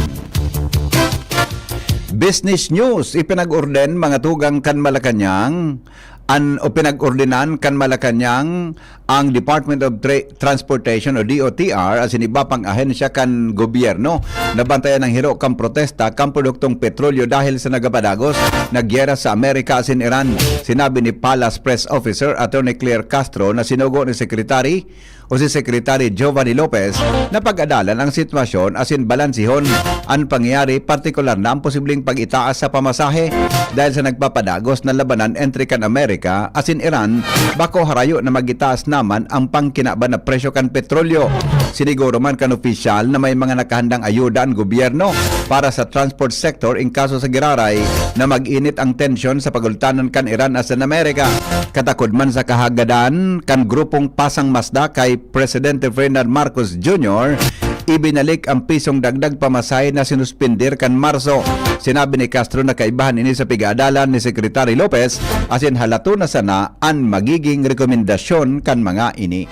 Business News, ipinag-orden mga tugang kan Malacañang an o pinag-ordenan kan Malacañang ang Department of Tra- Transportation o D O T R asin iba pang ahensya kan gobyerno na bantayan ang hiro kan protesta kan produktong petrolyo dahil sa nagapadagos na gyera sa Amerika asin Iran. Sinabi ni Palace Press Officer Attorney Claire Castro na sinugo ni Secretary o si Secretary Giovanni Lopez na pag-adalan ang sitwasyon asin balansihon an pangyayari, partikular na ang posibleng pag-itaas sa pamasahe dahil sa nagpapadagos na labanan entre kan Amerika asin Iran, bako harayo na mag-itaas naman ang pangkinaban na presyo kan petrolyo. Siniguro man kan opisyal na may mga nakahandang ayuda an gobyerno para sa transport sector in kaso sa giraray na mag-init ang tensyon sa pagultanan kan Iran asin Amerika. Katakod man sa kahagadan kan grupong Pasang Masda kay Presidente Ferdinand Marcos Junior, ibinalik ang pisong dagdag pamasahe na sinuspender kan Marso. Sinabi ni Castro na kaibahan ini sa pig-aadalan ni Secretary Lopez asin halaton na sana an magiging rekomendasyon kan mga ini.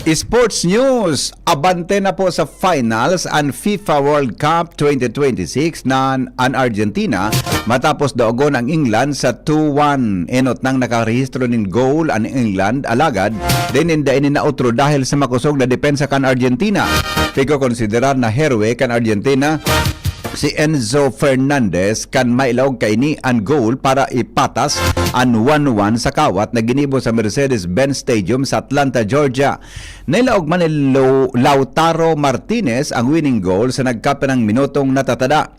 Sports News, abante na po sa finals an FIFA World Cup twenty twenty-six na an Argentina matapos daogon ang England sa two one. Enot nang nakarehistro nin goal an England, alagad dai ninda ini naotro dahil sa makosog na depensa kan Argentina. Pigkokonsiderar na heroe kan Argentina si Enzo Fernandez kan mailaog kaini an goal para ipatas an one one sa kawat na ginibo sa Mercedes-Benz Stadium sa Atlanta, Georgia. Nailaog man ni Lo- Lautaro Martinez ang winning goal sa nagkapirang minutong natatada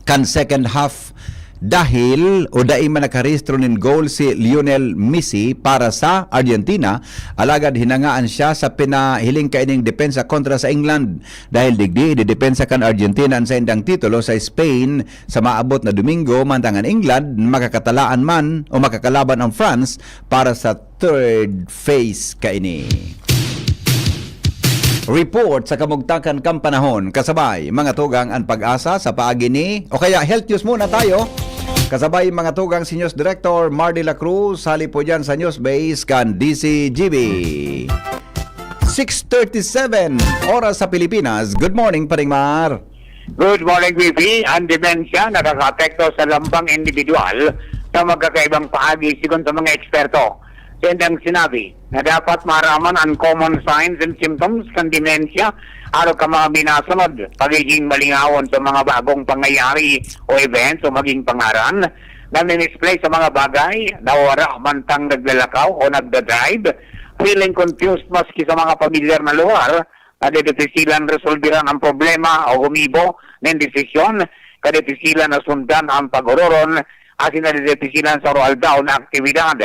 kan second half dahil o dai man nakarehistro nin goal si Lionel Messi para sa Argentina, alagad hinangaan siya sa pinahiling kaining depensa kontra sa England. Dahil digdi, ididepensa kan Argentina an saindang titulo sa Spain sa maabot na Domingo, mantang an England makakatalaan man o makakalaban ang France para sa third phase kaini. Report sa kamugtakan kan panahon, kasabay mga tugang an Pag-asa sa paagi ni, o kaya health news muna tayo. Kasabay mga tugang si News Director Mar de la Cruz, hali po dyan sa News Base kan D C G B. Six thirty-seven, oras sa Pilipinas. Good morning, Paring Mar. Good morning, V P. Ang demensya nakakaapekto sa lambang individual sa magkakaibang paagi, sigon sa mga eksperto. Sa indang sinabi na dapat maaraman ang common signs and symptoms kan demensya, arog kan mga minasunod: pagiging malingawon sa mga bagong pangyayari o events o maging pangaran, nami-misplace sa mga bagay, nawawara mantang naglalakaw o nagda-drive, feeling confused maski sa mga pamilyar na lugar, nadedepisilan resolbiran ang problema o gumibo nin desisyon, kadepisilan na sundan ang pag-ororon, asin nadedepisilan sa aroaldaw na aktibidad.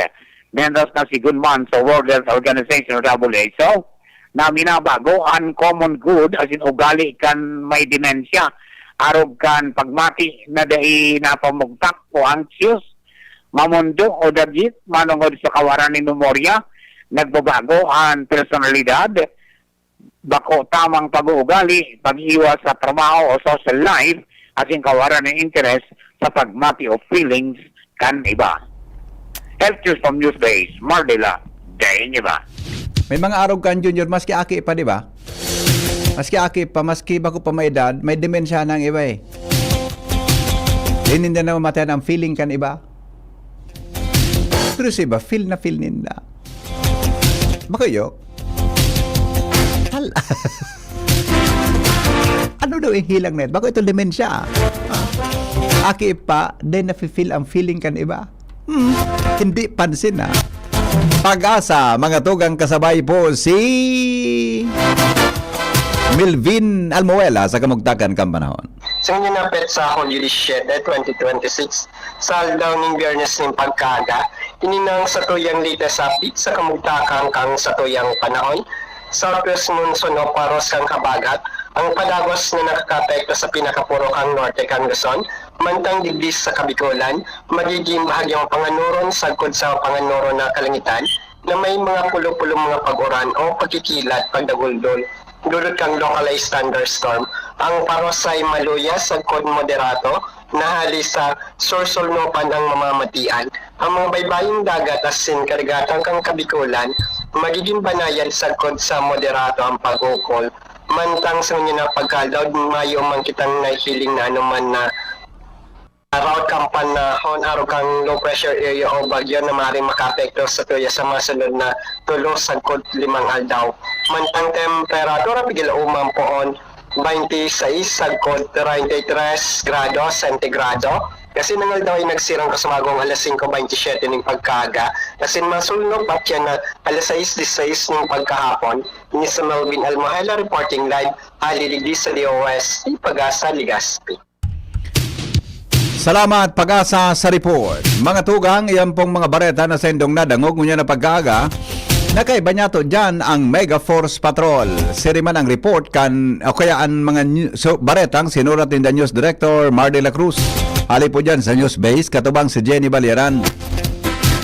Mientras na sigon man sa World Health Organization o W H O, na minabago an common good asin ugali kan may demensya, arog kan pagmati na dai napamugtak o anxious, mamondo o dagyit manongod sa kawaran nin memorya, nagbabago an personalidad, bako tamang pag-uugali, pag-iwas sa trabaho o social life, asin kawaran nin interes sa pagmati o feelings kan iba. Health News from News Base, Mardela, Daing Iba. May mga arog kan, Junior, maski aki pa, di ba? Maski aki pa, maski bako pa may edad, may demensya na ang iba eh. Di ninda na mamatayan ang feeling kan iba. Pero sa iba, feel na feel ninda. Bako iyo? Tal- Ano daw ang hilang na ito? Bako ito demensya, ah. Ah. Aki pa, di nafe-feel ang feeling kan iba. Hmm, hindi pansin, ah. Pag-asa, mga tugang, kasabay po si Melvin Almuela sa kamugtakan kan panahon. Sa ngayon na petsa, Hulyo disisiyete, twenty twenty-six, sa aldaw nin Biyernes nin pagkaaga, ini na ang satuyang latest update sa kamugtakan kan satuyang panahon. Southwest monsoon o paros kan habagat ang padagos na nakakaapekto sa pinakapurok kan norte kan Luzon, mantang digdi sa Kabikolan, magiging bahagyang panganuron sagkod sa panganuron na kalangitan na may mga pulo-pulong mga pag-uran o pagkikilat, pagdaguldol. Dulot kan localized thunderstorm. Ang paros ay maluya sagkod moderato na hali sa sursulnopan ang mamamatian. Ang mga baybayong dagat asin karagatan kan Kabikolan magiging banayad sagkod sa moderato ang pag-ukol. Mantang sa ngunyan na pagkaaldaw, mayo man kitang nahihiling na anoman na route kan panahon arog kan low pressure area o bagyo na maaaring makaapekto sa tuya sa mga sunod na tulo sagkod limang aldaw. Mantang temperatura, pigil uman poon, twenty-six sagkod treinta y tres grados sentigrado. Kasi nang aldaw ay nagsirang kasumagong alas singko bentisiete ning pagkaaga. Kasi masulnop at yan na alas sais disisais ning pagkahapon. Ini si Melvin Almohela reporting live, hali digdi sa D O S T Pag-asa, Legazpi. Salamat, Pag-asa, sa report. Mga tugang, iyan pong mga bareta na sa indong nadangog ngunyan na pagkaaga. Nakaiba niya to dyan ang Mega Force Patrol. Siri man ang report kan, o kaya ang mga new-, so, baretang sinurat ni News Director Mar de la Cruz. Hali po dyan sa News Base, katubang si Jenny Baliran,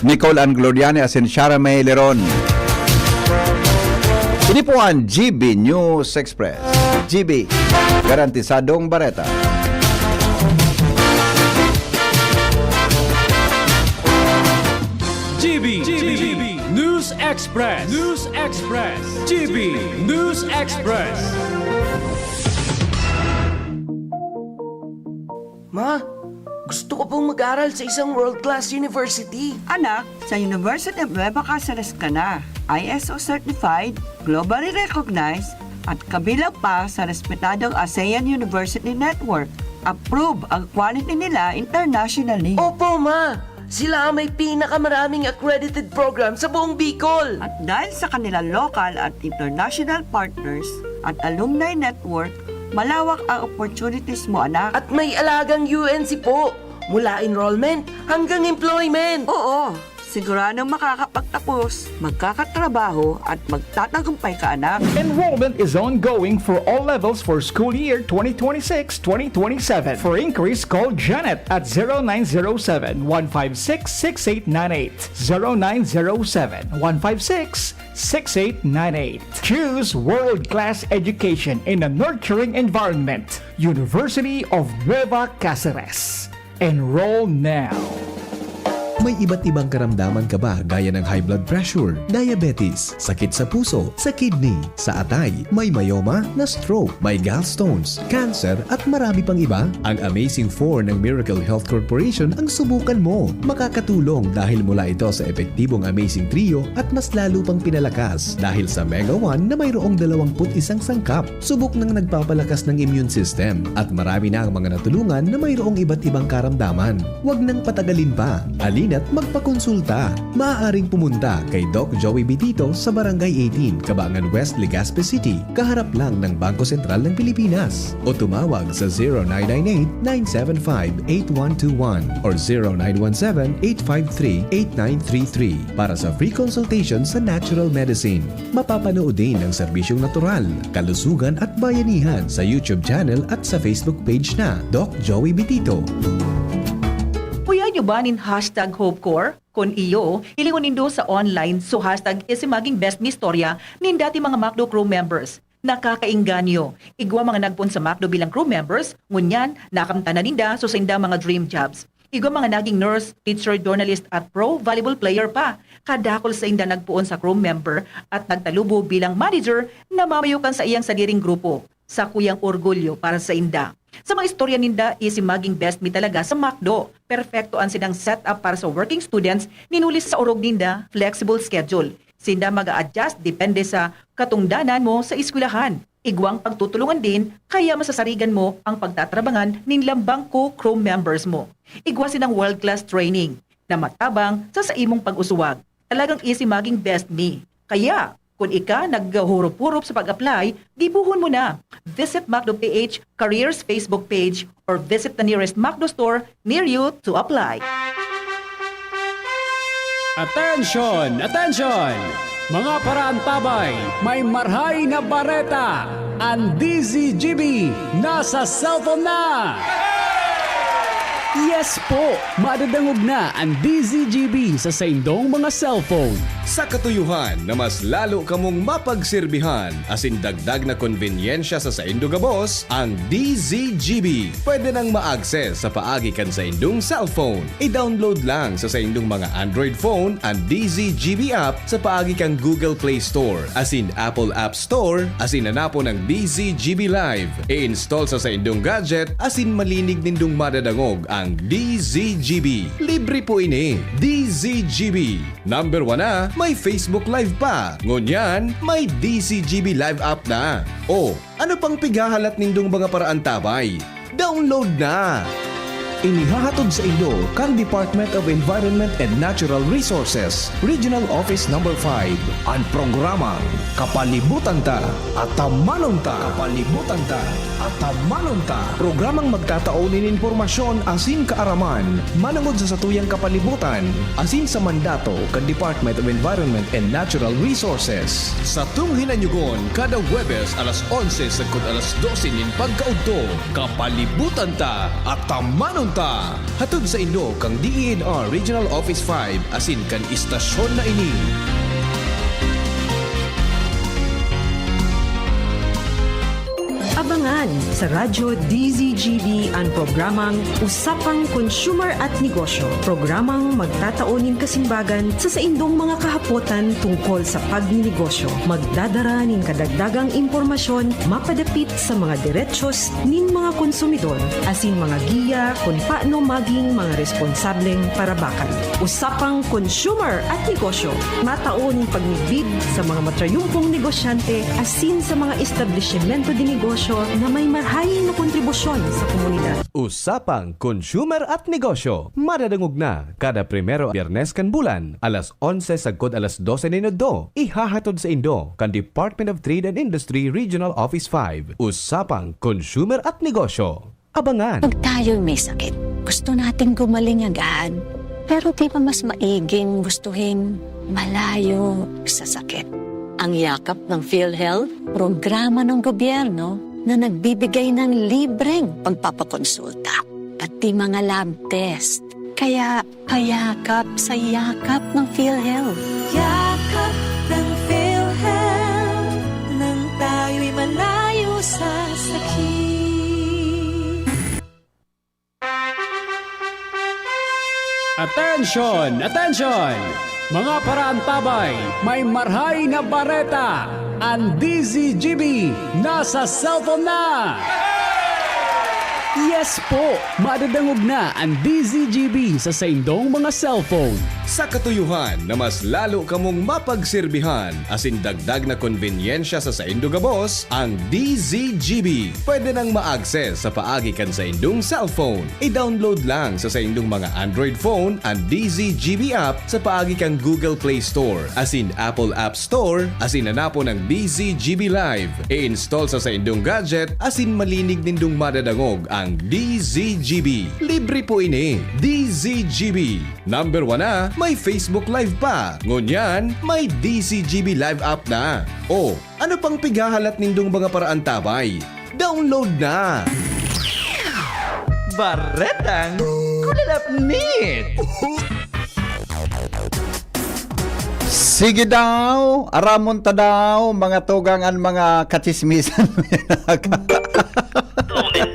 Nicole Ann Gloriani asin Shara May Leron. Ini po ang G B News Express. G B, garantisadong bareta. G B, G B, News Express, News Express, G B News Express. Ma, gusto ko pong mag-aral sa isang world-class university. Anak, sa University of Nueva Caceres ka na. I S O certified, globally recognized, at kabilang pa sa respetadong ASEAN University Network. Approve ang quality nila internationally. Opo, Ma! Sila ang may pinakamaraming accredited program sa buong Bicol. At dahil sa kanilang local at international partners at alumni network, malawak ang opportunities mo, anak. At may alagang U N C po. Mula enrollment hanggang employment. Oo, siguradong makakapagtapos, magkakatrabaho at magtatagumpay ka, anak. Enrollment is ongoing for all levels for school year twenty twenty-six twenty twenty-seven. For inquiries, call Janet at zero nine zero seven, one five six, six eight nine eight. Zero nine zero seven, one five six, six eight nine eight. Choose world-class education in a nurturing environment. University of Nueva Caceres. Enroll now. May iba't ibang karamdaman ka ba, gaya ng high blood pressure, diabetes, sakit sa puso, sa kidney, sa atay, may myoma, na-stroke, may gallstones, cancer, at marami pang iba? Ang Amazing Four ng Miracle Health Corporation ang subukan mo. Makakatulong dahil mula ito sa epektibong Amazing Trio at mas lalo pang pinalakas dahil sa Mega One na mayroong dalawampu't isang sangkap. Subok nang nagpapalakas ng immune system at marami na ang mga natulungan na mayroong iba't ibang karamdaman. Huwag nang patagalin pa. Halina't magpakonsulta. Maaaring pumunta kay Doc Joey Bitito sa Barangay eighteen, Cabangan West, Legazpi City, kaharap lang ng Bangko Sentral ng Pilipinas. O tumawag sa zero nine nine eight, nine seven five, eight one two one or zero nine one seven, eight five three, eight nine three three para sa free consultation sa natural medicine. Mapapanood din ang serbisyong natural, kalusugan at bayanihan sa YouTube channel at sa Facebook page na Doc Joey Bitito. Kuya nyo ba nin hashtag HopeCore? Kun iyo, hilingon nindo sa online so hashtag Isimaging Best Mi Istorya nin dati mga McDo crew members. Nakakaengganyo. Igwa mga nagpoon sa McDo bilang crew members, ngunyan, nakamtan na ninda so sainda mga dream jobs. Igwa mga naging nurse, teacher, journalist at pro volleyball player pa. Kadakul sainda nagpoon sa crew member at nagtalubo bilang manager na mamayo kan saiyang sadiring grupo. Sakuyang orgulyo para sainda. Sa mga istorya ninda, Isimaging Best Mi talaga sa McDo. Perpekto an sinang setup para sa working students, nin huli sa orog ninda, flexible schedule. Sinda mag-a-adjust depende sa katungdanan mo sa eskwelahan. Igwang pagtutulungan din, kaya masasarigan mo ang pagtatrabangan nin lambang co-crew members mo. Igwa sinang world-class training na matabang sa saimong pag-usuwag. Talagang Isimaging Best Mi. Kaya, kun ika naghuhurup-hurup sa pag-apply, gibohon mo na. Visit McDo P H Careers Facebook page or visit the nearest McDo store near you to apply. Attention! Attention! Mga paraantabay, may marhay na bareta! Ang D Z G B nasa cellphone na! Yes po! Madadangog na ang D Z G B sa saindong mga cellphone. Sa katuyuhan na mas lalo kamong mapagserbihan asin dagdag na konbenyensya sa saindo gabos, ang D Z G B pwede nang ma-access sa paagi kan saindong cellphone. I-download lang sa saindong mga Android phone an D Z G B app sa paagi kan Google Play Store asin Apple App Store asin hanapon ang D Z G B Live. I-install sa saindong gadget asin malinig nindong madadangog ang D Z G B. Libre po ini. D Z G B. Number one na, may Facebook Live pa. Ngunyan, may D Z G B Live app na. O, ano pang pighahalat nindong mga paraantabay? Download na! Inihahatod saindo kan Department of Environment and Natural Resources, Regional Office Number five, an programang Kapalibutan Ta, Atamanon Ta. Kapalibutan Ta, Atamanon Ta. Programang magtatao nin impormasyon asin kaaraman manongod sa satuyang kapalibutan asin sa mandato kan Department of Environment and Natural Resources. Satong hinanyugon kada Huwebes alas onse sagkod alas dose nin pagkaudto. Kapalibutan Ta, Atamanon Ta. Hatod saindo kan D E N R Regional Office five asin kan istasyon na ini. Abangan sa Radyo D Z G B an programang Usapang Consumer at Negosyo, programang magtatao nin kasimbagan sa saindong mga kahapotan tungkol sa pagninegosyo. Magdadara nin kadagdagang impormasyon mapadapit sa mga derechos nin mga konsumidor, asin mga giya kun paano maging mga responsableng parabakan. Usapang Consumer at Negosyo, matao nin pagmidbid sa mga matrayumpong negosyante asin sa mga establisimento de negosyo na may marhay na kontribusyon sa komunidad. Usapang Consumer at Negosyo, madadangog na kada primero Biyernes kan bulan, alas onse sagkod alas dose nin udto. Ihahatod saindo kan Department of Trade and Industry Regional Office five. Usapang Consumer at Negosyo. Abangan! Pag tayo'y may sakit, Gusto nating gumaling agad, pero di ba mas maiging gustuhin malayo sa sakit? Ang Yakap ng PhilHealth, programa ng gobyerno na nagbibigay ng libreng pagpapakonsulta, pati mga lab test. Kaya payakap sa Yakap ng PhilHealth. Yakap ng PhilHealth, nang tayo'y malayo sa sakit. Attention! Attention! Mga paraantabay, may marhay na bareta! An D Z G B nasa cellphone na! Yes po! Madadangog na an D Z G B sa saindong mga cellphone. Sa katuyohan na mas lalo kamong mapagserbihan asin dagdag na konbenyensya sa saindo gabos, ang D Z G B pwede nang ma-access sa paagi kan saindong cellphone. I-download lang sa saindong mga Android phone an D Z G B app sa paagi kan Google Play Store asin Apple App Store asin hanapon ang D Z G B Live. I-install sa saindong gadget asin malinig nindong madadangog ang D Z G B. Libre po ini. D Z G B. Number one na, may Facebook Live pa. Ngunyan, may D Z G B Live app na. O, ano pang pighahalat nindong mga paraantabay? Download na! Baretang Kulalapnit! Sige daw, aramon ta daw, mga tugang an mga katsismisan.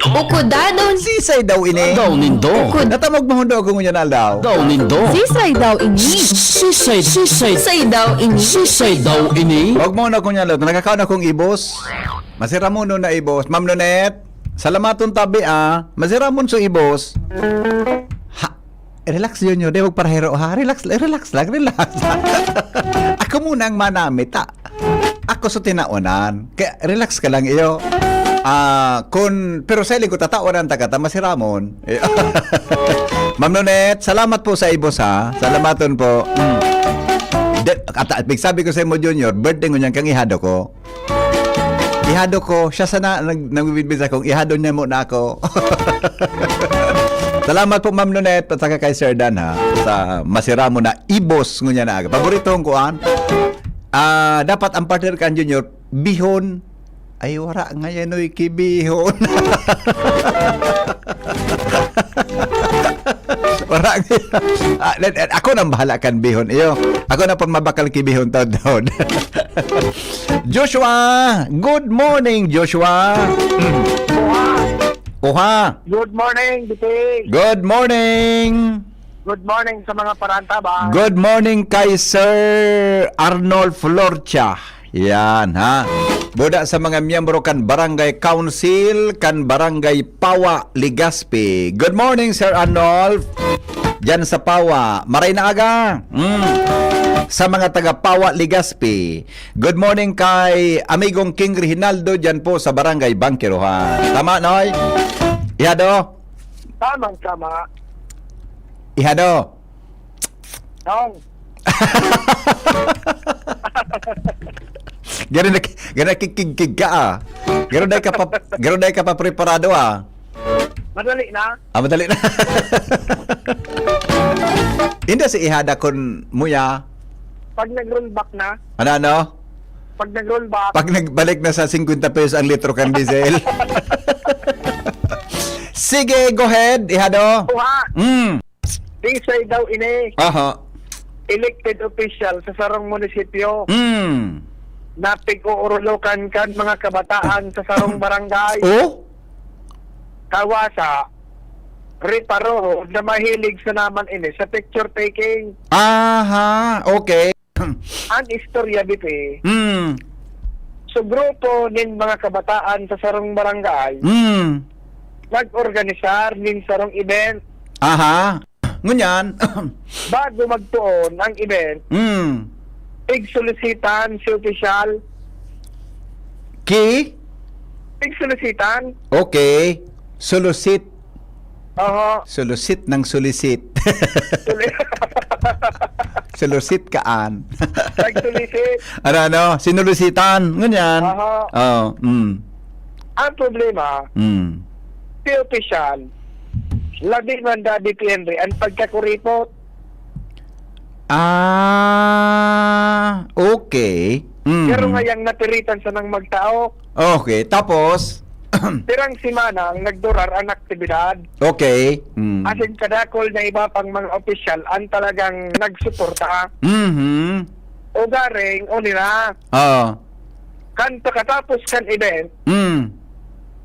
Ukudanon. Sisay daw ini? Daw nindo. Ukod. Natamog mahundo ako ngunyan aldaw. Daw nindo. Sisay daw ini? Sisay, sisay. Sisay daw ini? Sisay daw ini? Huwag mo na kong yalot. Nakakaon akong ibos. Masiramonon na ibos. Ma'am Nonet, salamaton tabi ah. Masiramonon so ibos. Ha, relax yun yun. Di magparahero ha. Relax, relax lang, relax. Ako muna ang manamit ha. Ako sa tinaonan. Kaya relax ka lang iyo. Ah, kun, pero sa ko tataonan ta kata masiramon. Ma'am Nonet, salamat po sa ibos ha. Salamaton po. Mm. De, at, at, sabi ko sa imo, Junior, birthday ngunyan kang ihado ko. Ihado ko, siya sana nag, nagbibidbid sa kong ihado niya muna ako. Salamat po, Ma'am Nonet, at saka kay Sir Dan, ha, sa masira mo na ibos ngunyan na aga. Paborito kong kuan. Ah, dapat ang partner kan Junior, bihon. Ay, wala ngayon, oy, kibihon. Wala ngayon. Ah, ako nang bahala kan bihon. Iyo, ako na pon mabakal kibihon, taod-taod. Joshua! Good morning, Joshua! Oha! Good morning, Biting! Good morning! Good morning sa mga parantabang. Good morning kay Sir Arnold Florcha. Yan, ha? Buda sa mga miyembro kan Barangay Council, kan Barangay Pawa, Legazpi. Good morning, Sir Arnold. Diyan sa Pawa. Maray na aga. Mm. Sa mga taga Pawa, Legazpi. Good morning kay amigong King Reginaldo diyan po sa Barangay Bangkiruhan. Tama, Noy? Ihado? Tamang tama. Ihado? Nong. Gano'n na, gano'n nakikigkig ka ah. Gano'n dahil ka pa, gano'n dahil ka pa preparado ah. Madali na. Ah, madali na. Hindi si ihada kun muya. Pag nag-roll back na. Ano, ano? Pag nag-roll back. Pag nagbalik na sa fifty pesos ang litro kan diesel. Sige, go ahead, ihado. Kuha. Mm. Disay daw ini. Aha. Elected official sa sarong munisipyo. Mm. Na pig-uurulokan kan mga kabataan sa sarong barangay. Oh? Kawasa, reparoho na mahilig sa naman ini sa picture taking. Aha, okay. An istorya, Bipi. Mm. So, grupo nin mga kabataan sa sarong barangay, mm. nag-organisar nin sarong event. Aha. Ngunyan. Bago magtuon ang event, mm. pigsolisitan si opisyal. Ki? Pigsolisitan. Okay. Sulusit. Aha. Sulusit ng sulisit. Sulusit kaan. Nagsulisit. Ano, ano? Sinulusitan. Ngunyan. Aha. Oh, mm. Ang problema, mm. si opisyal, Labi man da D P N R, ang pagkakuripot. Ah, okay. Mm. Pero ngayang napiritan sanang magtao. Okay, tapos? Pirang semana ang nagdurar ang aktibidad. Okay. Mm. Asin kadakol na iba pang mga opisyal ang talagang nagsuporta. Mhm. O garing, o nila. Oo. Kan pagkatapos kan event, Mm.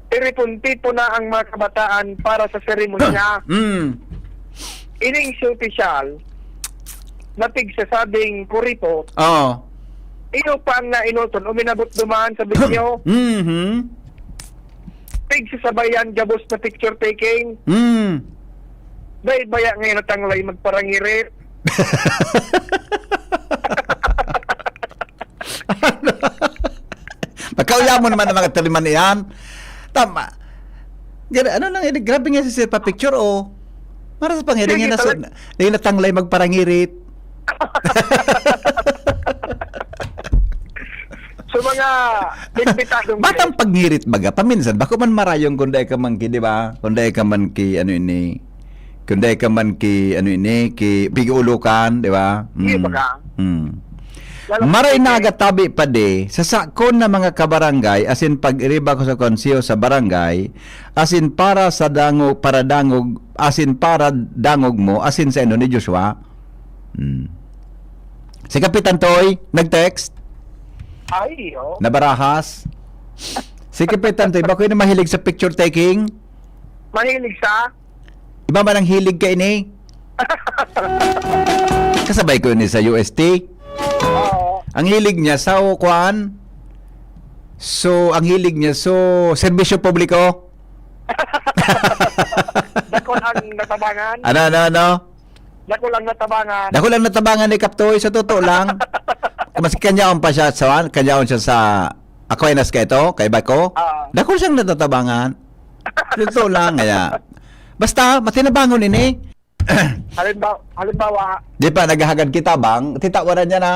tiripon-tipon na ang mga kabataan para sa seremonya. Mm. Ining si opisyal, na pigsasabing kuripot, Oo. iyo pa ang nainoton, uminabot duman sa video. Mhm. Pigsasabayan, gabos na picture taking. Mm. Dahil baya ngayon natanglay magparangirit. Pagkauyamon naman ang mga taliman iyan. Tama. Gra-, ano lang, eh, grabe nga si Sir pa-picture, oh. Para sa pangiring Sige, yan, nasu-, talaga. Yung natanglay magparangirit. Sa mga imbitadong Batang guest. Pagngirit baga, paminsan, bako man marayong kung dai ka man ki, di ba? Kung dai ka man ki, ano ini, kung dai ka man ki, ano ini, ki, pig-uulukan, di ba? Iya, Mm. Baga. Mm. Lalo Maray kung na gatabi pa di, sa sakon na mga kabarangay, asin pag-iriba ko sa konseho sa barangay, asin para sa dango-, para dangog, asin para dangog mo, asin sa ino ni Joshua. Mm. Si Kapitan Toy, nag-text? Ay, oo. Nabarahas? Si Kapitan Toy, bako yun mahilig sa picture taking? Mahilig sa? Iba man ang hilig ka ini? Kasabay ko ini sa U S T. Oo. Ang hilig niya sa, o, kuan? So, ang hilig niya, so, serbisyo publiko? Dakul ang natabangan? Ano, ano, ano? Dakul ang natabangan. Dakul ang natabangan ni Kaptoy, sa totoo lang. Mas kanyaon pa siya sa, kanyaon siya sa Aquinas kaito, kaiba ko. Ah. Dakul siyang natatabangan. Sa totoo lang, kaya. Basta, matinabangon ini. Halimbawa, halimbawa, Di pa, naghahagad kita, bang? Titawaran niya na.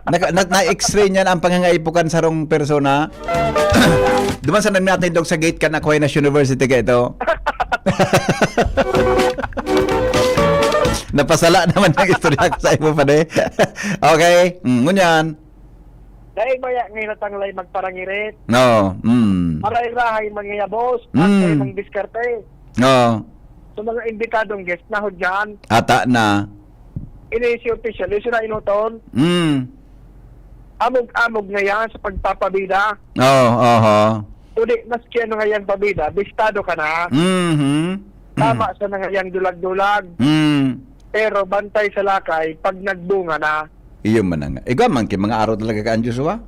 Naka-, na, na-X-ray niya na ang pangangaipukan sarong persona. Duman sa nagnatin dog sa gate kan Aquinas University kaito. Napasala naman ang istorya ko sa imo pa, de. Okay. Mm, ngunyan. Dahil maya ngayon natanglay magparangirit. No. Mm. Maray-rahay mangiyabos, Mm. at kayo mang diskarte. No. Sa mga imbitadong guest, nahudyan. Ata na. Ini si opisyal, yung sila inuton. Mm. Amog-amog ngayon sa pagpapabida. Oo, oho. Kundi maski ano ngayon pabida, bistado ka na. Mhm. Tama sa na ngayang dulag-dulag. Mm. Pero bantay sa lakay, pag nagbunga na. Iyo man na nga. Igwa man ki mga aro talaga ka ang Joshua.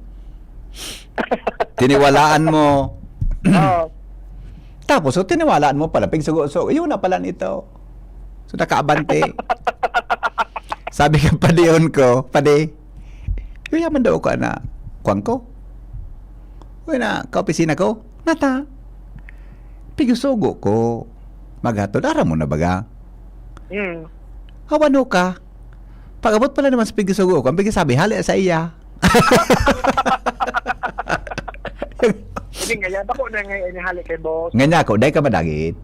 Tiniwalaan mo. Oo. Tapos, so, tiniwalaan mo pala, pigsugo-sugo. Yun na pala nito. So, nakaabante. Sabi ka, padihon ko, "Padi, yaman daw ko, ana, kuwan ko. Uy, na, kaopisina ko. Nata, pigsugo ko. Maghatod, aram mo na baga?" Mm. Awan ho ka. Pag-abot pala naman sa pigsugo ko, ang pigsasabi, hali sa iya. Hindi nga yan. Bako na nga yan, hali kay boss. Nga niya ako, dahil ka madagit.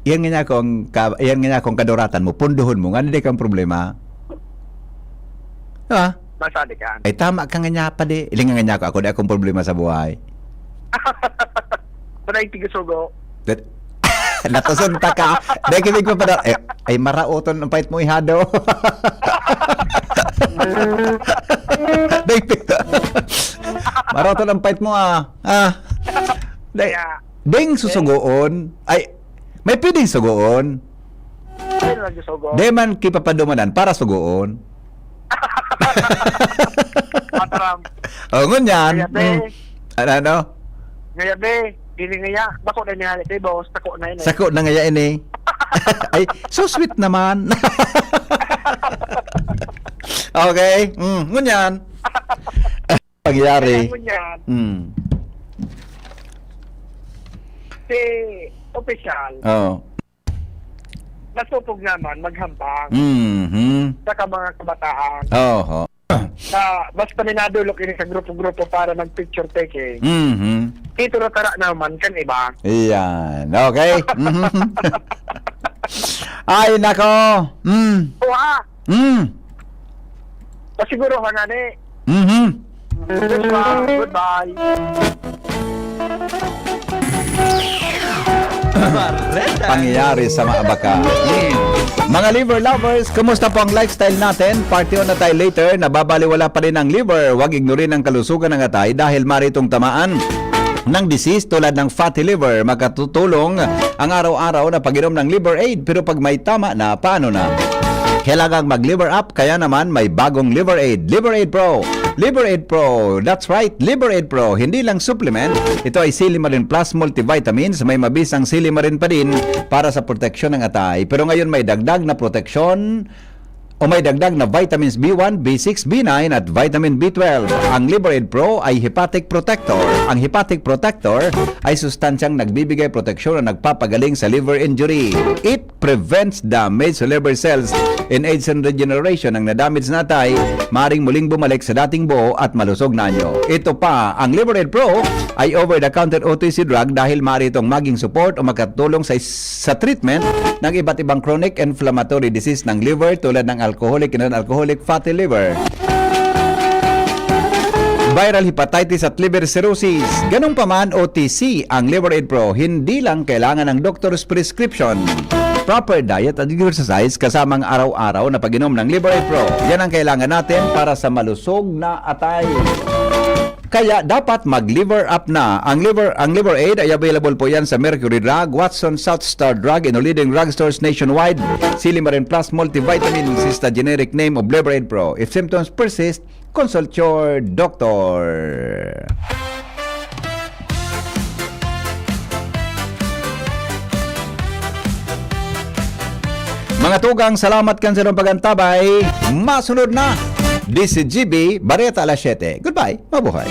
Yan nga niya akong ka-, yan nga niya akong kaduratan mo, punduhon mo, nga hindi kang problema. Diba? Masali ka. Ay, tama ka nga niya pa di. Ilingan nga niya ako, ako di akong problema sa buhay. Panay tigasugo. Dat-, natusunta ka. Dahil kibig mo pa daw. Eh, ay, maraoton ang pait mo, ihado. Dahil pi-, maraoton ang pait mo, ah. Ah. Dahil, Kaya, ding susugoon. Ay, may pwedeng sugoon. Ayun lang, susugo. Di man kipapadumanan para sugoon. Patram. Oh, ngunyan. Kaya, be. Mm. Ano, ano? Ngaya, be, dili ngaya. Bako na niya, be, boss, tako na yun eh. Sako na ngaya ini. Ay, so sweet naman. Okay. Mm, ngunyan. Pangyayari. Kaya ngunyan. Mm. Si opisyal, Oo. nasupog naman maghambang Mhm. sa ka mga kabataan. Oho. Sa, basta minadulok ini sa grupo-grupo para mag-picture taking. Mhm. Ito na tara naman kan iba. Yan. Okay. Mhm. Ay, nako. Mm. Kuha! Mm. Pasiguro ka nga ni. Mhm. Goodbye. Goodbye. Pangyayari sa mga baka. Mga liver lovers, kumusta po ang lifestyle natin? Parte na tayo later, nababaliwala pa rin ang liver. Huwag ignorin ang kalusugan ng atay dahil maritong tamaan ng disease tulad ng fatty liver. Makatutulong ang araw-araw na pag-inom ng Liver Aid. Pero pag may tama na, paano na? Kailangang mag-liver up, kaya naman may bagong Liver Aid. Liver Aid Pro. Liver Aid Pro. That's right, Liver Aid Pro. Hindi lang supplement, ito ay Silimarin Plus Multivitamins. May mabisang silimarin pa din para sa proteksyon ng atay. Pero ngayon may dagdag na proteksyon o may dagdag na vitamins B one, B six, B nine at vitamin B twelve. Ang Liver Aid Pro ay hepatic protector. Ang hepatic protector ay sustansyang nagbibigay proteksyon na nagpapagaling sa liver injury. It prevents damage sa liver cells in age and regeneration. Ang nadamage na atay, maring muling bumalik sa dating buo at malusog na anyo. Ito pa, ang Liver Aid Pro ay over-the-counter O T C drug dahil maaari itong maging support o makatulong sa, sa treatment ng iba't ibang chronic inflammatory disease ng liver tulad ng alcoholic and non-alcoholic fatty liver, viral hepatitis at liver cirrhosis. Ganun pa man, O T C ang Liver Aid Pro, hindi lang kailangan ng doctor's prescription. Proper diet at exercise kasamang araw-araw na pag-inom ng Liver Aid Pro. Yan ang kailangan natin para sa malusog na atay. Kaya dapat mag-liver up na. Ang liver ang Liver Aid ay available po yan sa Mercury Drug, Watson, South Star Drug, and leading drugstores nationwide. Silimarin Plus Multivitamin is the generic name of Liver Aid Pro. If symptoms persist, consult your doctor. Mga tugang, salamat kan sa inyong pag-antabay. Masunod na, D C G B, Bareta alas siyete. Goodbye, mabuhay.